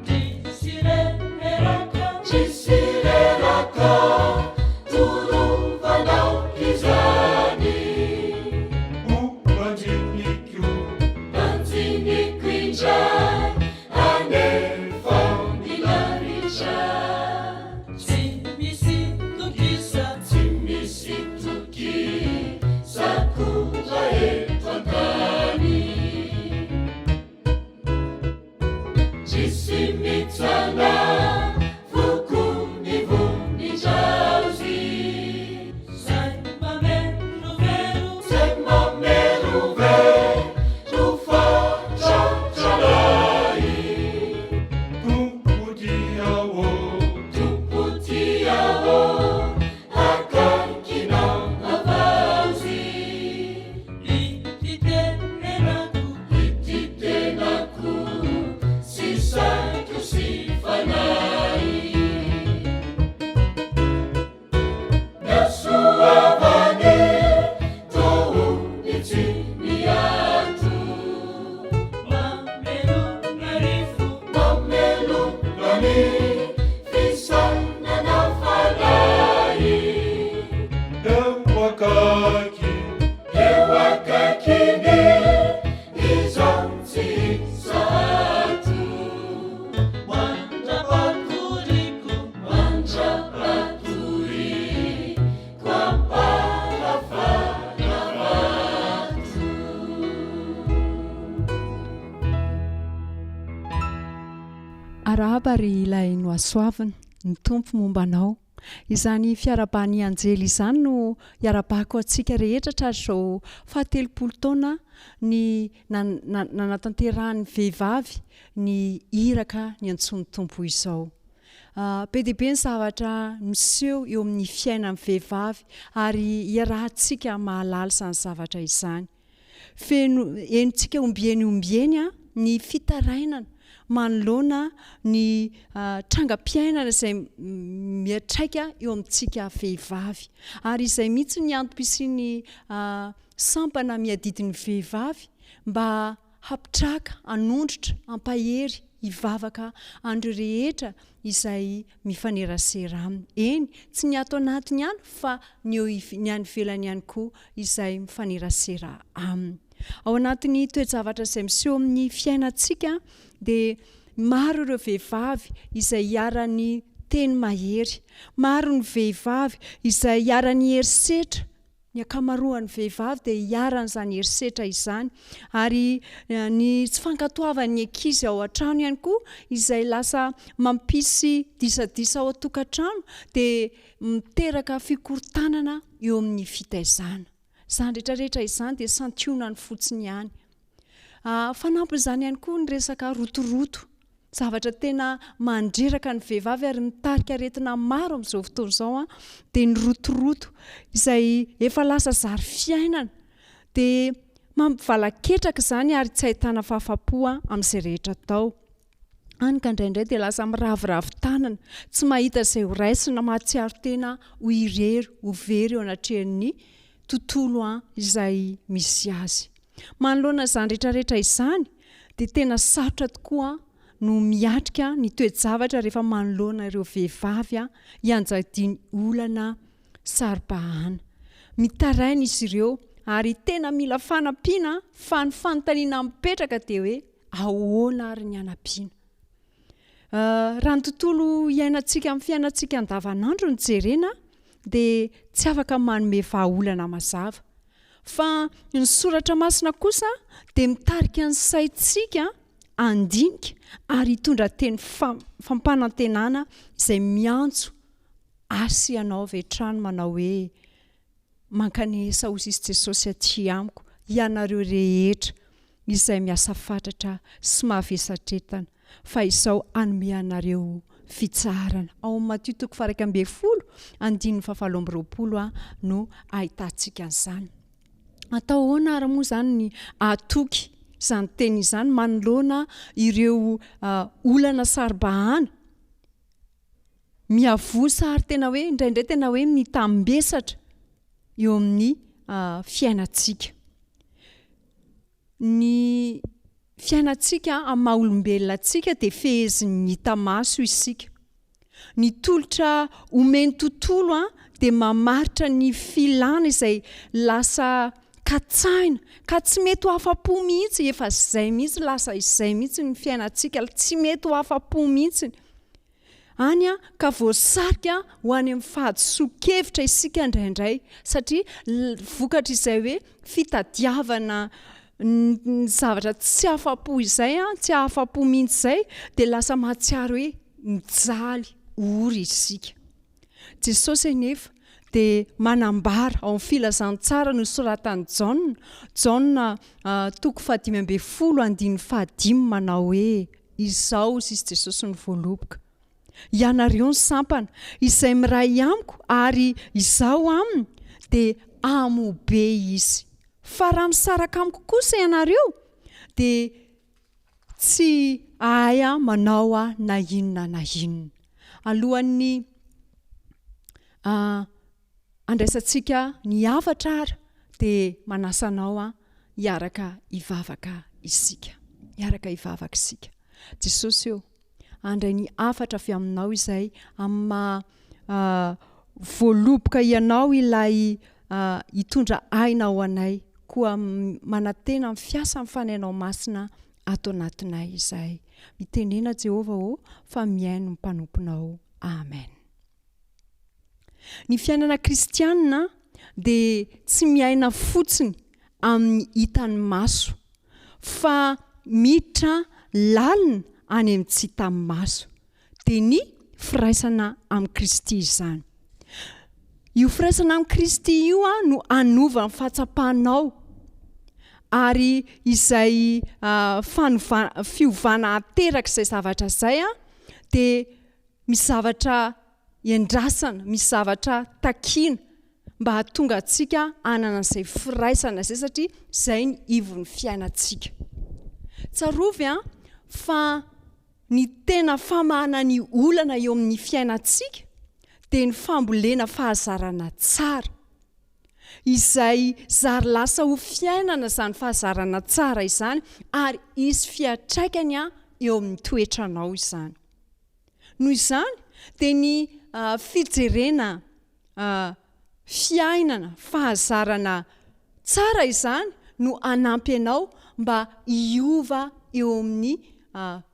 Tsisy reraka, tsisy reraka, torovanao izany. Ho banjiniko, banjiniko indray, anefa mila ritra. Tsy misy tokisa, tsy misy toky, sakura eto an-tany. Tsisy mitsana, foko ny vonindraozy. Zay mamerovero, zay mamerovero fa tratralahy. Tompo tia ô, Tompo tia ô, akaikinao havaozy. Ity tenako, ity tenako, sy saiko sy fanahy. Mandra-patoriko am-parafara-vato. Arahaba ry ilay nohasoavina, ny Tompo momba anao. Izany fiarahaban'ny anjely izany no iarahabako antsika rehetra hatratr'izao fahatelopolo taona ny nanatanterahan'ny vehivavy ny iraka niantsoan'ny Tompo izao. Be dia be ny zavatra miseho eo amin'ny fiainan'ny vehivavy ary iarahantsika mahalala izany zavatra izany. Feno, henontsika ombieny ombieny ny fitarainana manoloana ny trangam-piainana izay miantraika eo amintsika vehivavy. Ary izay mihitsy ny antom-pisian'ny sampana miadidy ny vehivavy mba hampitraka, hanondrotra, hampahery, hivavaka an'ireo rehetra izay mifanerasera aminy. Eny, tsy ny ato anatiny ihany fa ny eo ny any ivelany ihany koa izay mifanerasera aminy. Ao anatin'ny toe-javatra izay miseho amin'ny fiainantsika dia maro ireo vehivavy izay iharan'ny teny mahery, maro ny vehivavy izay iharan'ny herisetra, Ny ankamaroan'ny vehivavy dia iharan'izany herisetra izany ary ny tsy fankatoavan'ny ankizy ao an-trano ihany koa izay lasa mampisy disadisa ao an-tokantrano dia miteraka fikorontanana eo amin'ny fitaizana. Izany rehetra rehetra izany dia santionany fotsiny ihany. Fanampin'izany ihany koa ny resaka rotoroto. Zavatra tena mandreraka ny vehivavy ary mitarika aretina maro amin'izao fotoana izao dia ny rotoroto izay efa lasa zary fiainana. Dia mampivalaketraka izany ary tsy ahitana fahafapo amin'izay rehetra atao. Hany ka indraindray dia lasa miraviravy tanana, tsy mahita izay ho raisina, mahatsiaro tena ho irery, ho very eo anatrehan'ny tontolo izay misy azy. Manoloana izany rehetrarehetra izany dia tena sarotra tokoa no miatrika ny toe-javatra rehefa manoloana ireo vehivavy ianjadiany olana saro-bahana. Mitaraina izy ireo ary tena mila fanampiana fa ny fanontaniana mipetraka dia hoe ahoana ary ny hanampiana? Raha ny tontolo iainantsika amin'ny fiainantsika andavanandro no jerena dia tsy afaka manome vahaolana mazava. Fa ny soratra masina kosa dia mitarika ny saintsika handinika ary hitondra teny fampanantenana izay miantso ahy sy ianao avy hatrany manao hoe, Mankanesa hoy izy Jesosy aty amiko, ianareo rehetra. izay miasa fatratra sy mavesatretana, fa Izaho hanome anareo fitsaharana. Ao amin'ny Matio toko faha 11, andininy faha 28 no ahitantsika an'izany. Atao ahoana ary moa izany ny hahatoky izany teny izany manoloana ireo olana saro-bahana? Miavosa ary tena hoe indraindray tena hoe mitambesatra eo amin'ny fiainantsika. Ny fiainantsika amin'ny maha olombelona antsika dia fehezin'ny hita maso isika. Ny tolotra omen'ny tontolo dia mamaritra ny filana izay lasa katsahina ka tsy mety ho afa-po mihitsy, efa izay mihitsy lasa izay mihitsy ny fiainantsika, tsy mety ho afa-po mihitsy. Any ka voasarika ho any amin'ny fahadisoan-kevitra isika indraindray satria vokatr'izay hoe fitadiavana ny zavatra tsy afa-po izay, tsy afa-po mihitsy izay dia lasa mahatsiaro hoe mijaly, ory isika. Jesosy anefa dia manambara ao amin'ny filazantsara nosoratan'i Jaona, Jaona toko fahadimy ambin'ny folo andininy fahadimy manao hoe, Izao hozy izy Jesosy no voaloboka. Ianareo ny sampana, izay miray amiko ary izaho aminy dia hamoa be izy. Fa raha misaraka amiko kosa ianareo dia tsy hahay manao na inona na inona. Alohan'ny handraisantsika ny hafatra ary dia manasa anao hiaraka hivavaka isika. Hiaraka hivavaka isika. Jesosy ô, handray ny hafatra avy aminao izay amin'ny maha voaloboka ianao ilay hitondra aina ho anay. Koa manantena ny fiasan'ny Fanahinao Masina ato anatinay izahay. Mitenena Jehovah ô fa mihaino ny mpanomponao. Amen. Ny fiainana kristianina dia tsy miaina fotsiny amin'ny hitan'ny maso fa miditra lalina any amin'ny tsy hitan'ny maso, dia ny firaisana amin'i Kristy izany. Io firaisana amin'i Kristy io no hanova ny fahatsapanao ary izay fanova- fiovana aterak'izay zavatra izay dia Misy zavatra iandrasana, misy zavatra takiana mba hahatonga antsika hanana an'izay firaisana izay satria izay ny ivon'ny fiainantsika. Tsarovy an, fa ny tena famahana ny olana eo amin'ny fiainantsika dia ny fambolena fahazarana tsara. Izay zary lasa ho fiainana izany fahazarana tsara izany ary hisy fiantraikany eo amin'ny toetranao izany. Noho izany dia ny fijerena fiainana, fahazarana tsara izany no hanampy anao mba hiova eo amin'ny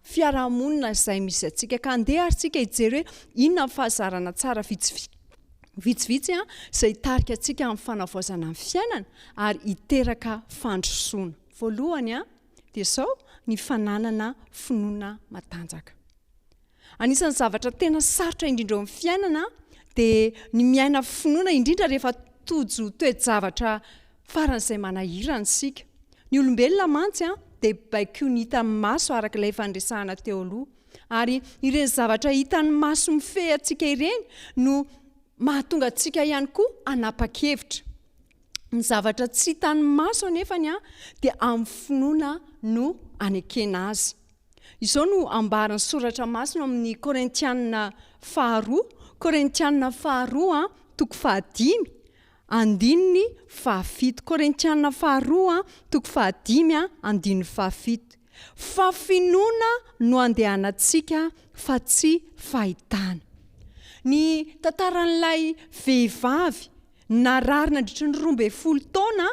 fiarahamonina izay misy antsika. Ka andeha ary tsika hijery hoe inona ny fahazarana tsara vitsivitsy izay hitarika antsika amin'ny fanavaozana ny fiainana ary hiteraka fandrosoana. Voalohany dia izao, ny fananana finoana matanjaka. Anisan'ny zavatra tena sarotra indrindra eo amin'ny fiainana dia ny miaina finoana, indrindra rehefa tojo toe-javatra faran'izay manahirana isika. Ny olombelona mantsy dia baikoin'ny hitan'ny maso araka ilay efa niresahana teo aloha. Ary ireny zavatra hitan'ny maso mifehy antsika ireny no mahatonga antsika ihany koa hanapa-kevitra. Ny zavatra tsy hitan'ny maso anefany dia amin'ny finoana no anekena azy. Izao no ambaran'ny Soratra Masina ao amin'ny Korintiana faharoa, Korintiana faharoa toko fahadimy, andininy fahafito. Korintiana faharoa toko fahadimy, andininy fahafito. Fa finoana no andehanantsika fa tsy fahitana. Ny tantaran'ilay vehivavy Narary nandritry ny 12 taona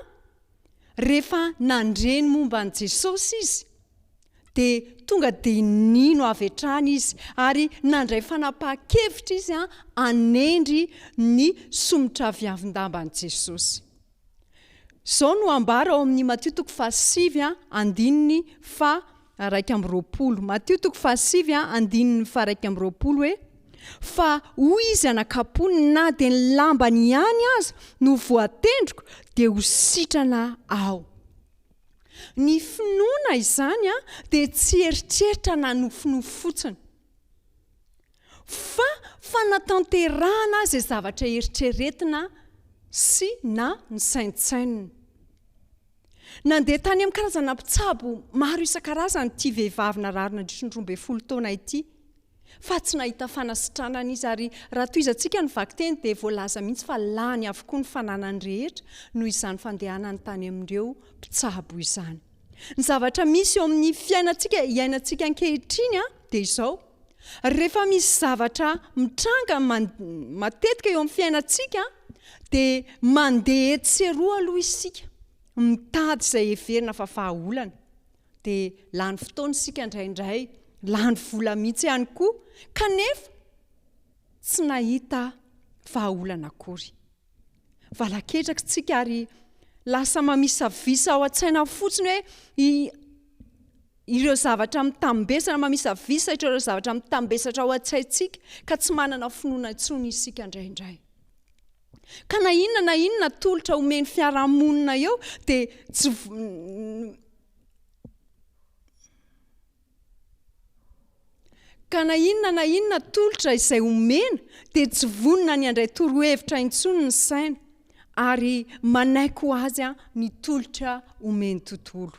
rehefa nandre ny momba an'i Jesosy izy, dia tonga dia nino avy hatrany izy ary nandray fanapahan-kevitra izy hanendry ny somotraviavin-damban'i Jesosy. Izao no ambara ao amin'ny Matio toko fahasivy andininy faha 21. Matio toko fahasivy andininy faha 21 hoe, Fa hoy izy anakam-pony, na dia ny lambany ihany aza no voatendriko dia ho sitrana aho. Ny finoana izany dia tsy eritreritra na nofinofy fotsiny, fa fanatanterahana izay zavatra eritreretina sy na nisaintsainina. Nandeha tany amin'ny karazana mpitsabo maro isan-karazany ity vehivavy narary nandritry ny 12 taona ity, fa tsy nahita fanasitranana izy ary raha tohizantsika ny vakiteny dia voalaza mihitsy fa lany avokoa ny fananany rehetra noho izany fandehanany tany amin'ireo mpitsabo izany. Ny zavatra misy eo amin'ny fiainantsika iainantsika ankehitriny dia izao, rehefa misy zavatra mitranga matetika eo amin'ny fiainantsika dia mandeha etsy sy eroa aloha isika mitady izay heverina fa vahaolana. Dia lany fotoana isika indraindray, lany vola mihitsy ihany koa, kanefa tsy nahita vahaolana akory. Valaketraka isika ary lasa mamisavisa ao an-tsaina fotsiny hoe ireo zavatra mitambesatra, mamisavisa ireo zavatra mitambesatra ao an-tsaintsika ka tsy manana finoana intsony isika indraindray. Ka na inona na inona tolotra omen'ny fiarahamonina eo dia tsy Ka na inona na inona tolotra izay omena dia tsy vonona ny handray torohevitra intsony ny saina ary manaiky ho azy ny tolotra omen'ny tontolo.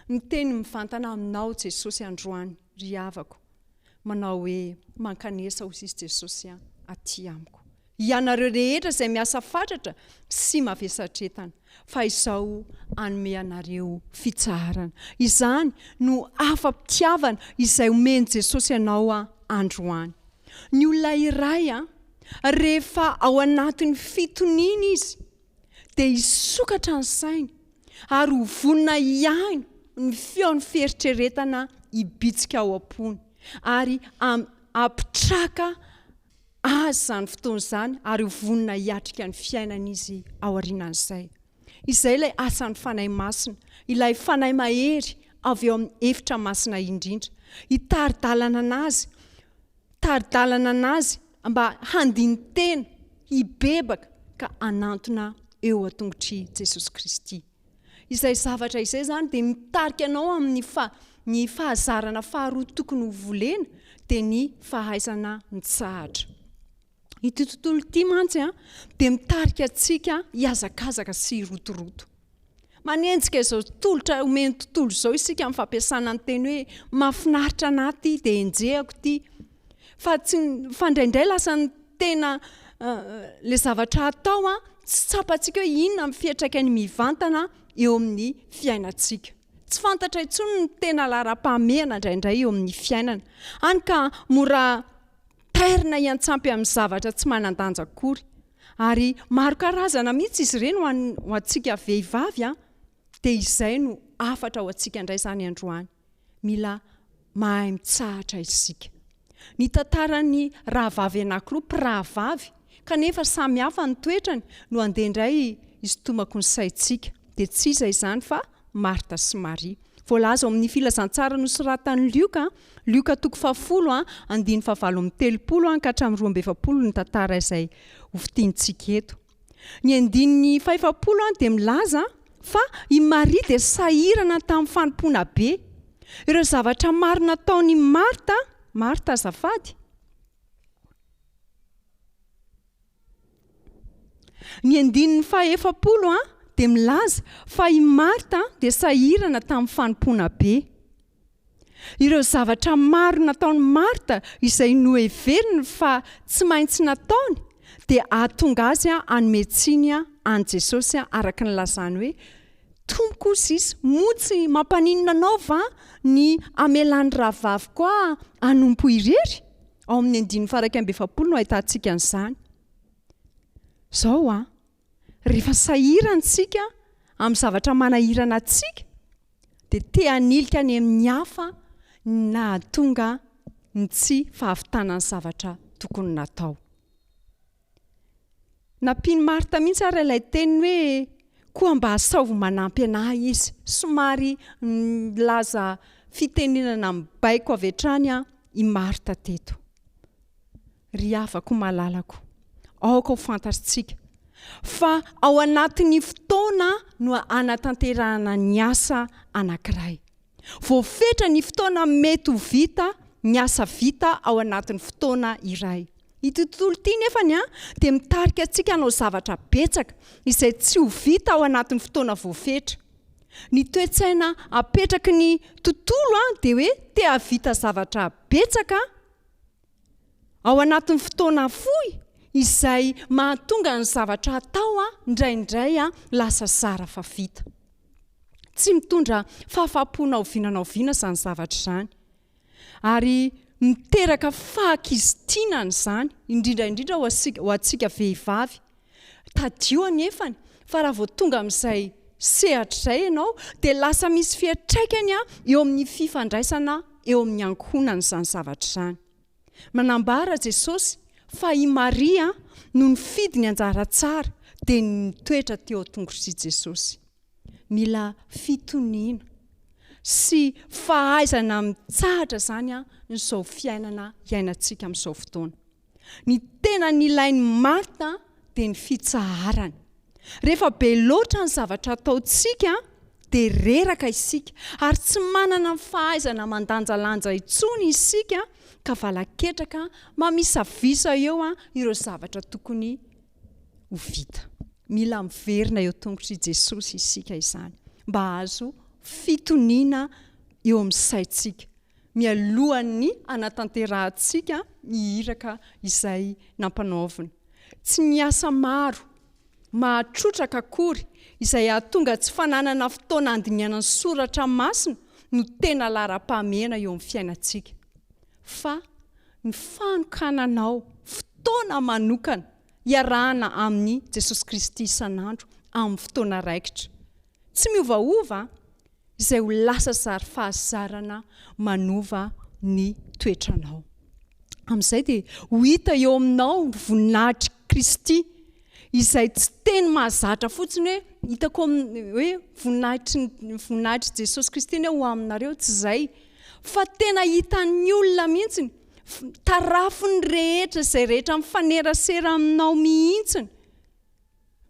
Miteny mivantana aminao Jesosy androany ry havako manao hoe mankanesa hoy izy Jesosy aty amiko. Ianareo rehetra izay miasa fatratra sy mavesatretana, fa izao hanome anareo fitsaharana. Izany no hafa-pitiavana izay omen'i Jesosy anao androany. Ny olona iray, rehefa ao anatin'ny fitoniana izy, dia hisokatra ny sainy ary ho vonona hihaino ny feon'ny fieritreretana hibitsika ao am-pony ary hampitraka azy izany fotoana izany ary ho vonona hiatrika ny fiainana izy aorianan'izay. Izay ilay asan'ny Fanahy Masina, ilay Fanahy mahery avy eo amin'ny efitra masina indrindra, hitari-dalana anazy, tari-dalana anazy mba handini-tena, hibebaka ka hanantona eo an-tongotr'i Jesosy Kristy. Izay zavatra izay izany dia mitarika anao amin'ny fa ny fahazarana faharoa tokony ho volena dia ny fahaizana mitsahatra. Ity tontolo ity mantsy an, dia mitarika antsika hihazakazaka sy hirotoroto. Manenjika izao tolotra omen'ny tontolo izao isika amin'ny fampiasana ny teny hoe mahafinaritra anà ity dia enjehako ity. Fa tsy fa indraindray lasa ny tena le zavatra atao an, tsy tsapantsika hoe inona ny fiantraikany mivantana eo amin'ny fiainantsika. Tsy fantatra intsony ny tena laharam-pahamehana indraindray eo amin'ny fiainana. Hany ka mora tairina hiantsampy amin'ny zavatra tsy manan-danja akory. Ary maro karazana mihitsy izy ireny ho an'ny ho antsika vehivavy an, dia izay no hafatra ho antsika indray izany androany. Mila mahay mitsahatra isika. Ny tantaran'ny rahavavy anankiroa mpirahavavy kanefa samy hafa ny toetrany no andeha indray hisintomako ny saintsika. Dia tsy iza izany fa Marta sy Maria. Voalaza ao amin'ny Filazantsara nosoratan'i Lioka, Lioka toko fahafolo, andininy fahavalo amby telopolo ka hatramin'ny 42 ny tantara izay hofintinintsika eto. Ny andininy fahefapolo dia milaza fa i Maria dia sahirana tamin'ny fanompoana be. Ireo zavatra maro nataon'i Marta, Marta azafady, Ny andininy fahefapolo dia milaza fa i Marta dia sahirana tamin'ny fanompoana be. Ireo zavatra maro nataon'i Marta izay noheveriny fa tsy maintsy nataony dia hahatonga azy hanome tsiny an'i Jesosy araka ny lazany hoe, Tompoko hozy izy, moa tsy mampaninona anao va ny hamelan'ny rahavaviko ahy hanompo irery? Ao amin'ny andininy faha-41 no ahitantsika an'izany. Izao an, rehefa sahirana isika amin'ny zavatra manahirana antsika, dia te hanilika any amin'ny hafa ny nahatonga ny tsy fahavitana ny zavatra tokony natao. Nampian'i Marta mihitsy ary ilay teniny hoe, Koa mba asaovy manampy an'ahy izy. Somary nilaza fitenenana mibaiko avy hatrany i Marta teto. Ry havako malalako, aoka ho fantatrtsika. Fa ao anatin'ny fotoana no anatanterahana ny asa anankiray. Voafetra ny fotoana mety ho vita ny asa vita ao anatin'ny fotoana iray. Ity tontolo ity nefany dia mitarika antsika hanao zavatra betsaka izay tsy ho vita ao anatin'ny fotoana voafetra. Ny toe-tsaina apetraky ny tontolo dia hoe te hahavita zavatra betsaka ao anatin'ny fotoana fohy izay mahatonga ny zavatra atao indraindray lasa zara fa vita. Tsy mitondra fahafaham-po na oviana na oviana izany zavatra izany. Ary miteraka fahakizitinana izany, indrindra indrindra ho antsika, ho antsika vehivavy. Tadidio anefany fa raha vao tonga amin'izay sehatra izay ianao dia lasa misy fiantraikany eo amin'ny fifandraisana eo amin'ny ankohonana izany zavatra izany. Manambara Jesosy fa i Maria no nifidy ny anjara tsara dia ny nitoetra teo an-tongotr'i Jesosy. Mila fitoniana sy fahaizana mitsahatra izany izao fiainana iainantsika amin'izao fotoana. Ny tena nilain'i Marta dia ny fitsaharana. Rehefa be loatra ny zavatra ataontsika dia reraka isika ary tsy manana ny fahaizana mandanjalanja intsony isika ka valaketraka mamisavisa eo ireo zavatra tokony ho vita. Mila miverina eo tongotr'i Jesosy isika izany mba hahazo fitoniana eo amin'ny saintsika mialohan'ny hanatanterahantsika ny iraka izay nampanaovina. Tsy ny asa maro mahatrotraka akory izay hahatonga tsy fananana fotoana handinihana ny soratra masina no tena laharam-pahamehana eo amin'ny fiainantsika, fa ny fanokananao fotoana manokana hiarahana amin'i Jesosy Kristy isan'andro amin'ny fotoana raikitra tsy miovaova izay ho lasa zary fahazarana manova ny toetranao. Amin'izay dia ho hita eo aminao ny voninahitr'i Kristy, izay tsy teny mahazatra fotsiny hoe hitako hoe voninahitry ny voninahitr'i Jesosy Kristy anie ho aminareo, tsy izay, fa tena hitan'ny olona mihitsy, tarafin'ny rehetra izay rehetra mifanerasera aminao mihitsy.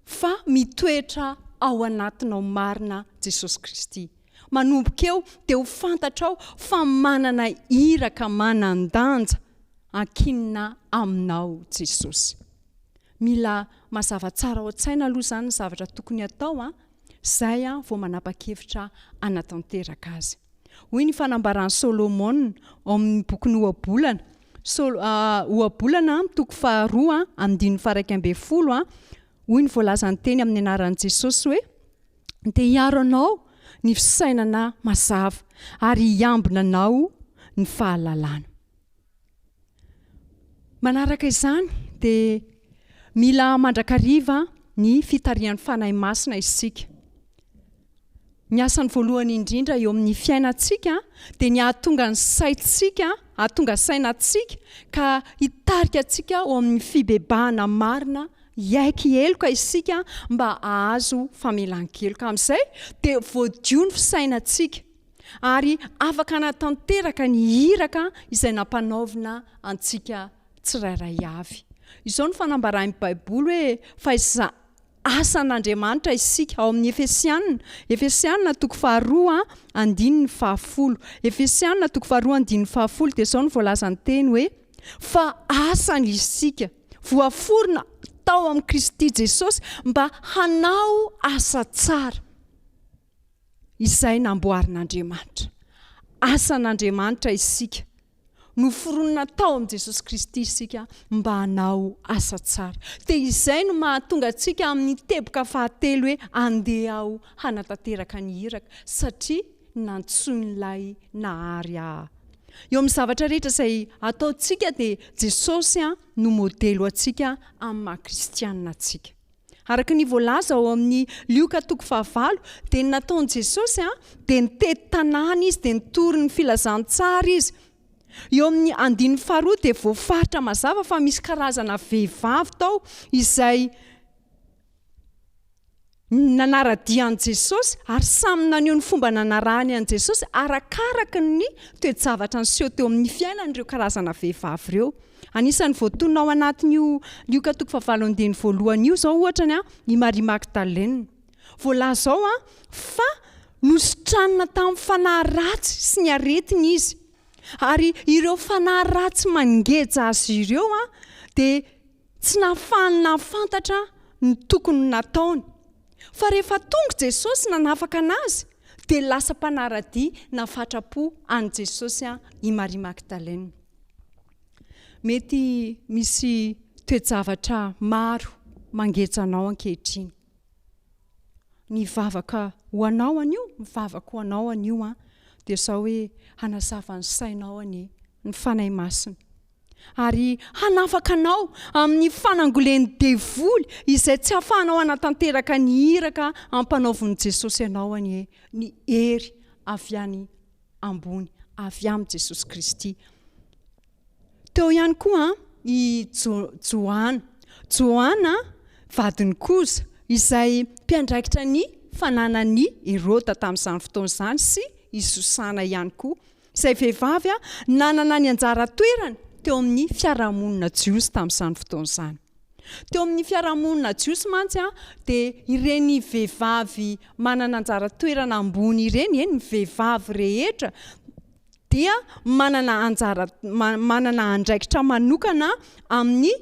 Fa mitoetra ao anatinao marina Jesosy Kristy. Manomboka eo dia ho fantatrao fa manana iraka manan-danja ankinina aminao Jesosy. Mila mazava tsara ao an-tsaina aloha izany ny zavatra tokony hatao an, zay vao manapa-kevitra hanatanteraka azy. Hoy ny fanambaran'i Solomona ao amin'ny bokin'ny Ohabolana, Sol, Ohabolana, toko faharoa, andininy faha-11, hoy ny voalazan'ny teny amin'ny anaran'i Jesosy hoe, Dia hiaro anao ny fisainana mazava, ary hiambina anao ny fahalalana. Manaraka izany dia mila mandrakariva ny fitarihan'ny Fanahy Masina isika. Ny asany voalohany indrindra eo amin'ny fiainantsika dia ny hahatonga ny saintsika, hahatonga saina antsika ka hitarika antsika ho amin'ny fibebahana marina, hiaiky heloka isika mba hahazo famelan-keloka. Amin'izay dia voadio ny fisainantsika ary afaka hanatanteraka ny iraka izay nampanaovina antsika tsirairay avy. Izao no fanambaran'ny Baiboly hoe fa iza asan'Andriamanitra isika, ao amin'ny Efesiana, Efesiana toko faharoa andininy fahafolo. Efesiana toko faharoa andininy fahafolo dia izao no voalazan'ny teny hoe, Fa asany isika, voaforona tao amin'i Kristy Jesosy mba hanao asa tsara. Izay namboarin'Andriamanitra. Asan'Andriamanitra isika. Noforonina tao amin'i Jesosy Kristy isika mba hanao asa tsara. Dia izay no mahatonga antsika amin'ny teboka fahatelo hoe andeha aho hanatanteraka ny iraka satria nantsoin'ilay Nahary ahy. Eo amin'ny zavatra rehetra izay ataontsika dia Jesosy no modely ho antsika amin'ny maha kristianina antsika. Araka ny voalaza ao amin'ny Lioka toko fahavalo, dia ny nataon'i Jesosy dia nitety tanàna izy, dia nitory ny filazantsara izy. Eo amin'ny andininy faharoa dia voafaritra mazava fa misy karazana vehivavy tao izay. nanara-dia an'i Jesosy ary samy naneho ny fomba nanarahany an'i Jesosy arakaraka ny toe-javatra niseho teo amin'ny fiainany ireo karazana vehivavy ireo. Anisan'ny voatonona ao anatin'io Lioka toko fahavalo andininy voalohany io izao ohatra ny i Maria Magdalena. Voalaza ao fa nositranina tamin'ny fanahy ratsy sy ny aretiny izy. Ary ireo fanahy ratsy mangeja azy ireo dia Tsy nahafahany nahafantatra ny tokony ho nataony. Fa rehefa tonga Jesosy nanafaka anazy, dia lasa mpanara-dia nafatra-po an'i Jesosy i Maria Magdalena. Mety misy toe-javatra maro mangeja anao ankehitriny. Ny vavaka ho anao anio, mivavaka ho anao anio aho, dia izao hoe hanazava ny sainao anie ny Fanahy Masina. ary hanafaka anao amin'ny fanangolen'ny devoly izay tsy ahafahanao hanatanteraka ny iraka ampanaovin'i Jesosy anao anie ny hery avy any ambony avy amin'i Jesosy Kristy. Teo ihany koa i Joana, Joana vadin'i Koza izay mpiandraikitra ny fananan'i Heroda tamin'izany fotoana izany sy i Sosana ihany koa. izay vehivavy nanana ny anjara toerany teo amin'ny fiarahamonina jiosy tamin'izany fotoana izany. Teo amin'ny fiarahamonina jiosy mantsy dia ireny vehivavy manana anjara toerana ambony ireny, eny ny vehivavy rehetra dia manana anjara manana andraikitra manokana amin'ny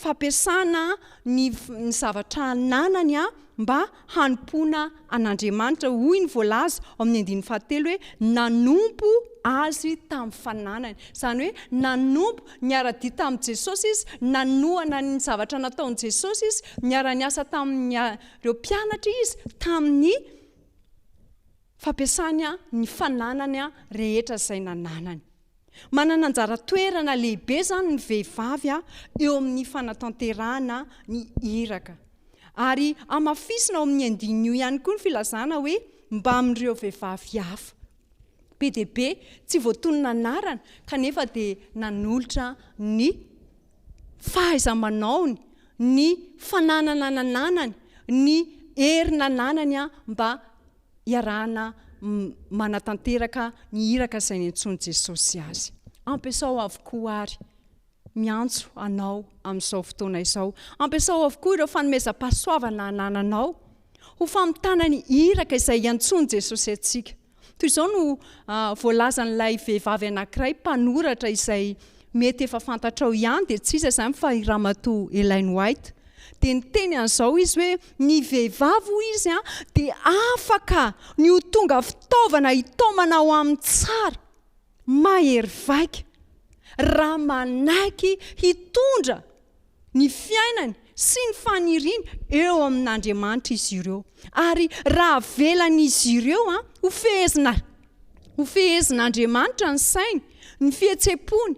fampiasana ny ny zavatra ananany mba hanompoana an'Andriamanitra. Hoy ny voalaza ao amin'ny andininy fahatelo hoe nanompo azy tamin'ny fananany. Izany hoe nanompo, niara-dia tamin'i Jesosy izy, nanohana ny zavatra nataon'i Jesosy izy, niara-niasa tamin'ireo mpianatra izy tamin'ny fampiasany ny fananany rehetra izay nananany. Manana anjara toerana lehibe izany ny vehivavy eo amin'ny fanatanterahana ny iraka. Ary hamafisina ao amin'ny andininy io ihany koa ny filazana hoe mbamin'ireo vehivavy hafa. Be dia be tsy voatonona anarana kanefa dia nanolotra ny fahaiza-manaony, ny fananana nananany, ny hery nananany mba iarahana manatanteraka ny iraka izay niantsoan'i Jesosy azy. Ampiasao avokoa àry miantso anao amin'izao fotoana izao. Ampiasao avokoa ireo fanomezam-pahasoavana anananao ho famitana ny iraka izay iantsoan'i Jesosy antsika. Toy izao no voalazan'ilay vehivavy anankiray mpanoratra izay mety efa fantatrao ihany dia tsy iza izany fa i Ramatoa Elaine White. Dia niteny an'izao izy hoe ny vehivavy hoy izy dia afaka ny ho tonga fitaovana hitaomana ho amin'ny tsara mahery vaika raha manaiky hitondra ny fiainany sy ny faniriany eo amin'Andriamanitra izy ireo. Ary raha avelan'izy ireo ho fehezina ho fehezin'Andriamanitra ny sainy, ny fihetseham-pony,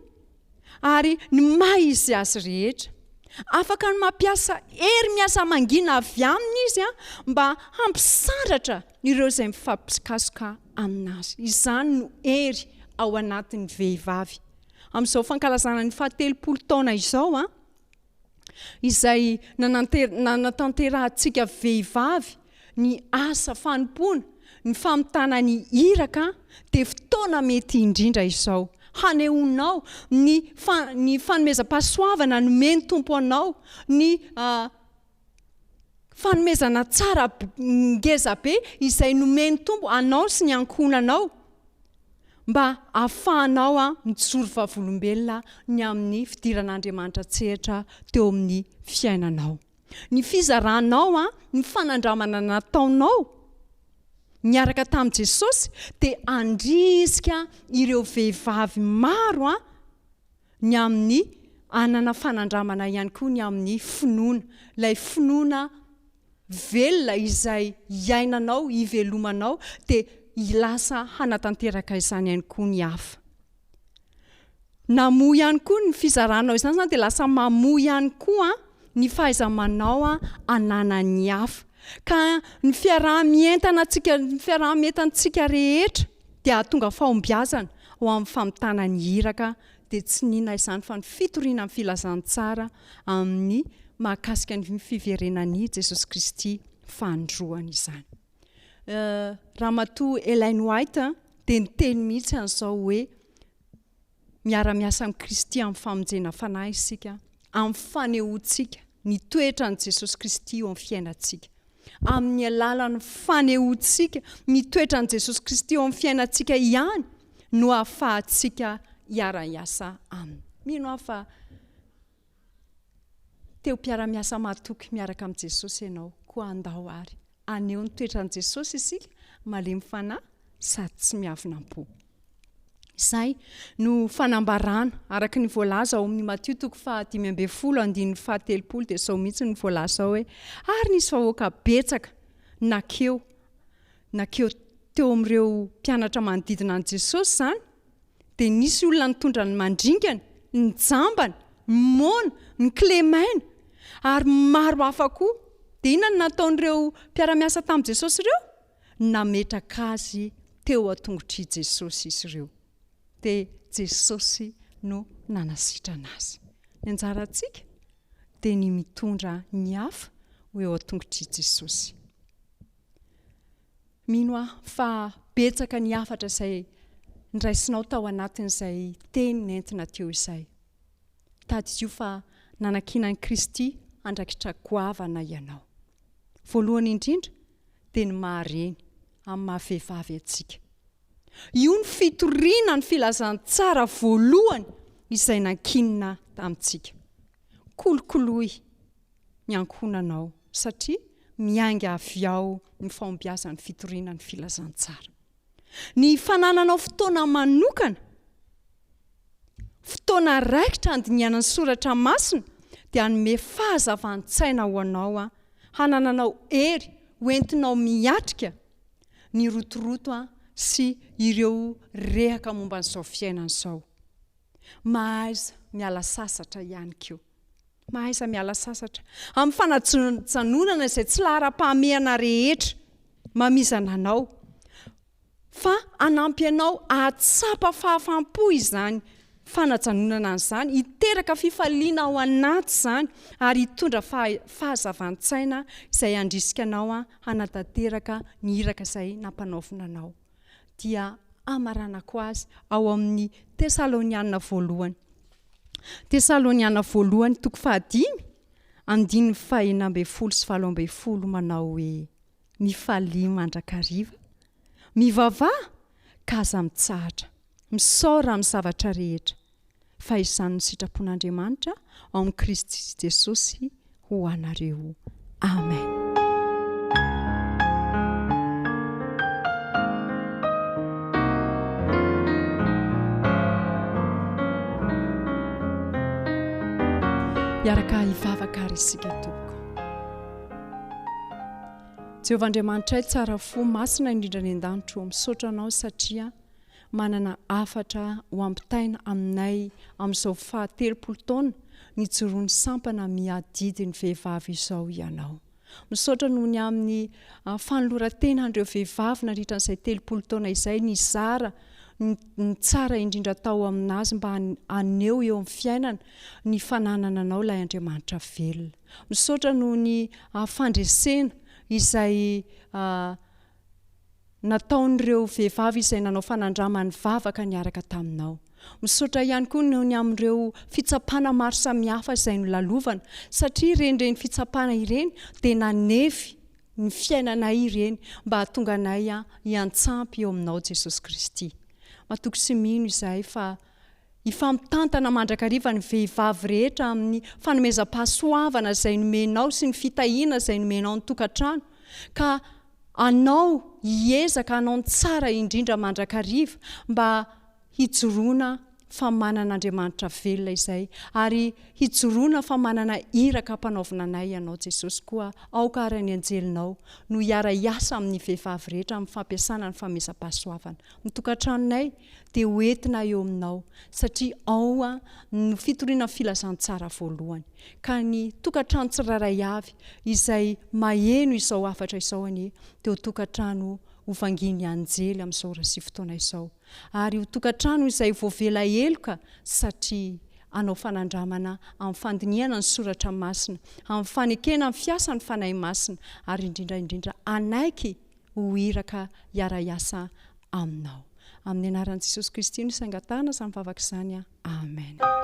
ary ny maha izy azy rehetra. Afaka ny mampiasa hery miasa mangina avy aminy izy mba hampisandratra ireo izay mifampikasoka aminazy. Izany no hery ao anatin'ny vehivavy. Amin'izao fankalazana ny fahatelopolo taona izao, izay nanatanterahantsika vehivavy ny asa fanompoana, ny famitana ny iraka, dia fotoana mety indrindra izao hanehoanao ny ny fanomezam-pahasoavana nomen'ny Tompo anao, ny fanomezana tsara ngeza be izay nomen'ny Tompo anao sy ny ankohonanao mba hahafahanao mijoro vavolombelona ny amin'ny fidiran'Andriamanitra an-tsehatra teo amin'ny fiainanao. Ny fizaranao ny fanandramana nataonao niaraka tamin'i Jesosy dia handrisika ireo vehivavy maro ny amin'ny hanana fanandramana ihany koa ny amin'ny finoana, ilay finoana velona izay iainanao, ivelomanao, dia lasa hanatanteraka izany ihany koa ny hafa. Namoa ihany koa ny fizaranao izany izany dia lasa mamoa ihany koa ny fahaiza-manao ananan'ny hafa. Ka ny fiaraha-mientana antsika, ny fiaraha-mientantsika rehetra dia hahatonga fahombiazana ho amin'ny famitana ny iraka dia tsy n'inona izany fa ny fitoriana ny filazantsara amin'ny mahakasika ny fiverenan'i Jesosy Kristy. Fanindroany izany. Ramatoa Ellen White dia niteny mihitsy an'izao hoe, Miara-miasa amin'i Kristy amin'ny famonjena fanahy isika, amin'ny fanehoantsika ny toetran'i Jesosy Kristy eo amin'ny fiainantsika. Amin'ny alalan'ny fanehoantsika ny toetran'i Jesosy Kristy eo amin'ny fiainantsika ihany no ahafahantsika hiara-hiasa Aminy. Mino aho fa te ho mpiara-miasa mahatoky miaraka amin'i Jesosy ianao, koa andao àry haneho ny toetran'i Jesosy isika, malemy fanahy sady tsy miavona am-po. Izay no fanambarana, araka ny voalaza ao amin'ny Matio toko faha-15 andininy faha-30 dia izao mihitsy no voalaza ao hoe, Ary nisy vahoaka betsaka nankeo, nankeo teo amin'ireo mpianatra manodidina an'i Jesosy izany, dia nisy olona nitondra ny mandringana, ny jambany, ny moana, ny kilemaina, ary maro hafa koa. Dia inona no nataon'ireo mpiara-miasa tamin'i Jesosy ireo? Nametraka azy teo an-tongotr'i Jesosy izy ireo. Dia Jesosy no nanasitrana azy. Ny anjarantsika dia ny mitondra ny hafa ho eo an-tongotr'i Jesosy. Mino aho fa betsaka ny hafatra izay nraisinao tao anatin'izay teny nentina teo izay. Tadidio fa nanankinan'i Kristy andraikitra goavana ianao. Voalohany indrindra dia ny maha reny amin'ny maha vehivavy antsika. Io no fitoriana ny filazantsara voalohany izay nankinina tamintsika. Kolokoloy ny ankohonanao satria miainga avy ao ny fahombiazan'ny fitoriana ny filazantsara. Ny fanananao fotoana manokana, fotoana raikitra handinihana ny soratra masina dia hanome fahazavan-tsaina ho anao hanananao hery ho entinao miatrika ny rotoroto sy ireo rehaka momba an'izao fiainana izao. Mahaiza miala sasatra ihany koa. Mahaiza miala sasatra amin'ny fanajanonana izay tsy laharam-pahamehana rehetra mamizana anao, fa hanampy anao hahatsapa fahafaham-po izany fanajanonana an'izany, hiteraka fifaliana ao anaty izany ary hitondra fahazavan-tsaina izay handrisika anao hanatanteraka ny iraka izay nampanaovina anao. Dia hamaranako azy ao amin'ny Tesaloniana voalohany. Tesaloniana voalohany toko fahadimy, andininy faha-16 sy 18 manao hoe. Mifalia mandrakariva, mivavaha ka aza mitsahatra, misaora amin'ny zavatra rehetra, fa izany no sitrapon'Andriamanitra ao amin'i Kristy Jesosy ho anareo. Amen. Hiaraka hivavaka ary isika tompoko. Jehovah Andriamanitray tsara fo, masina indrindra any an-danitra ô, misaotra Anao satria manana hafatra ho ampitaina aminay amin'izao faha 30 taona nijoroan'ny sampana miadidy ny vehivavy izao Ianao. Misaotra noho ny amin'ny fanoloran-tenan'ireo vehivavy nandritra an'izay 30 taona izay nizara ny tsara indrindra tao aminazy mba haneho eo amin'ny fiainana ny fananana Anao ilay Andriamanitra velona. Misaotra noho ny fandresena izay nataon'ireo vehivavy izay nanao fanandraman'ny vavaka niaraka taminao. Misaotra ihany koa noho ny amin'ireo fitsapana maro samihafa izay nolalovana, satria ireny ireny fitsapana ireny dia nanefy ny fiainanay ireny mba hahatonga anay hiantsampy eo aminao Jesosy Kristy. Matoky sy mino izahay fa Hifampitantana mandrakariva ny vehivavy rehetra amin'ny fanomezam-pahasoavana izay nomenao sy ny fitahiana izay nomenao ny tokantrano, ka anao hiezaka hanao ny tsara indrindra mandrakariva mba hijoroana fa manana Andriamanitra velona izay ary hijoroana fa manana iraka ampanaovina anay Ianao Jesosy koa aoka ary ny anjelinao no hiara-hiasa amin'ny vehivavy rehetra amin'ny fampiasana ny famezam-pahasoavana ny tokantranonay dia ho entina eo aminao satria ao no fitoriana ny filazantsara voalohany. Ka ny tokantrano tsirairay avy izay maheno izao hafatra izao anie dia ho tokantrano ho vangian'ny anjely amin'izao ora sy fotoana izao. Ary ho tokantrano izay voavela heloka satria. hanao fanandramana amin'ny fandinihana ny Soratra Masina, amin'ny fanekena ny fiasan'ny Fanahy Masina, ary indrindra indrindra hanaiky ho iraka hiara-hiasa Aminao. Amin'ny anaran'i Jesosy Kristy no isangatahana izany vavaka izany. Amen.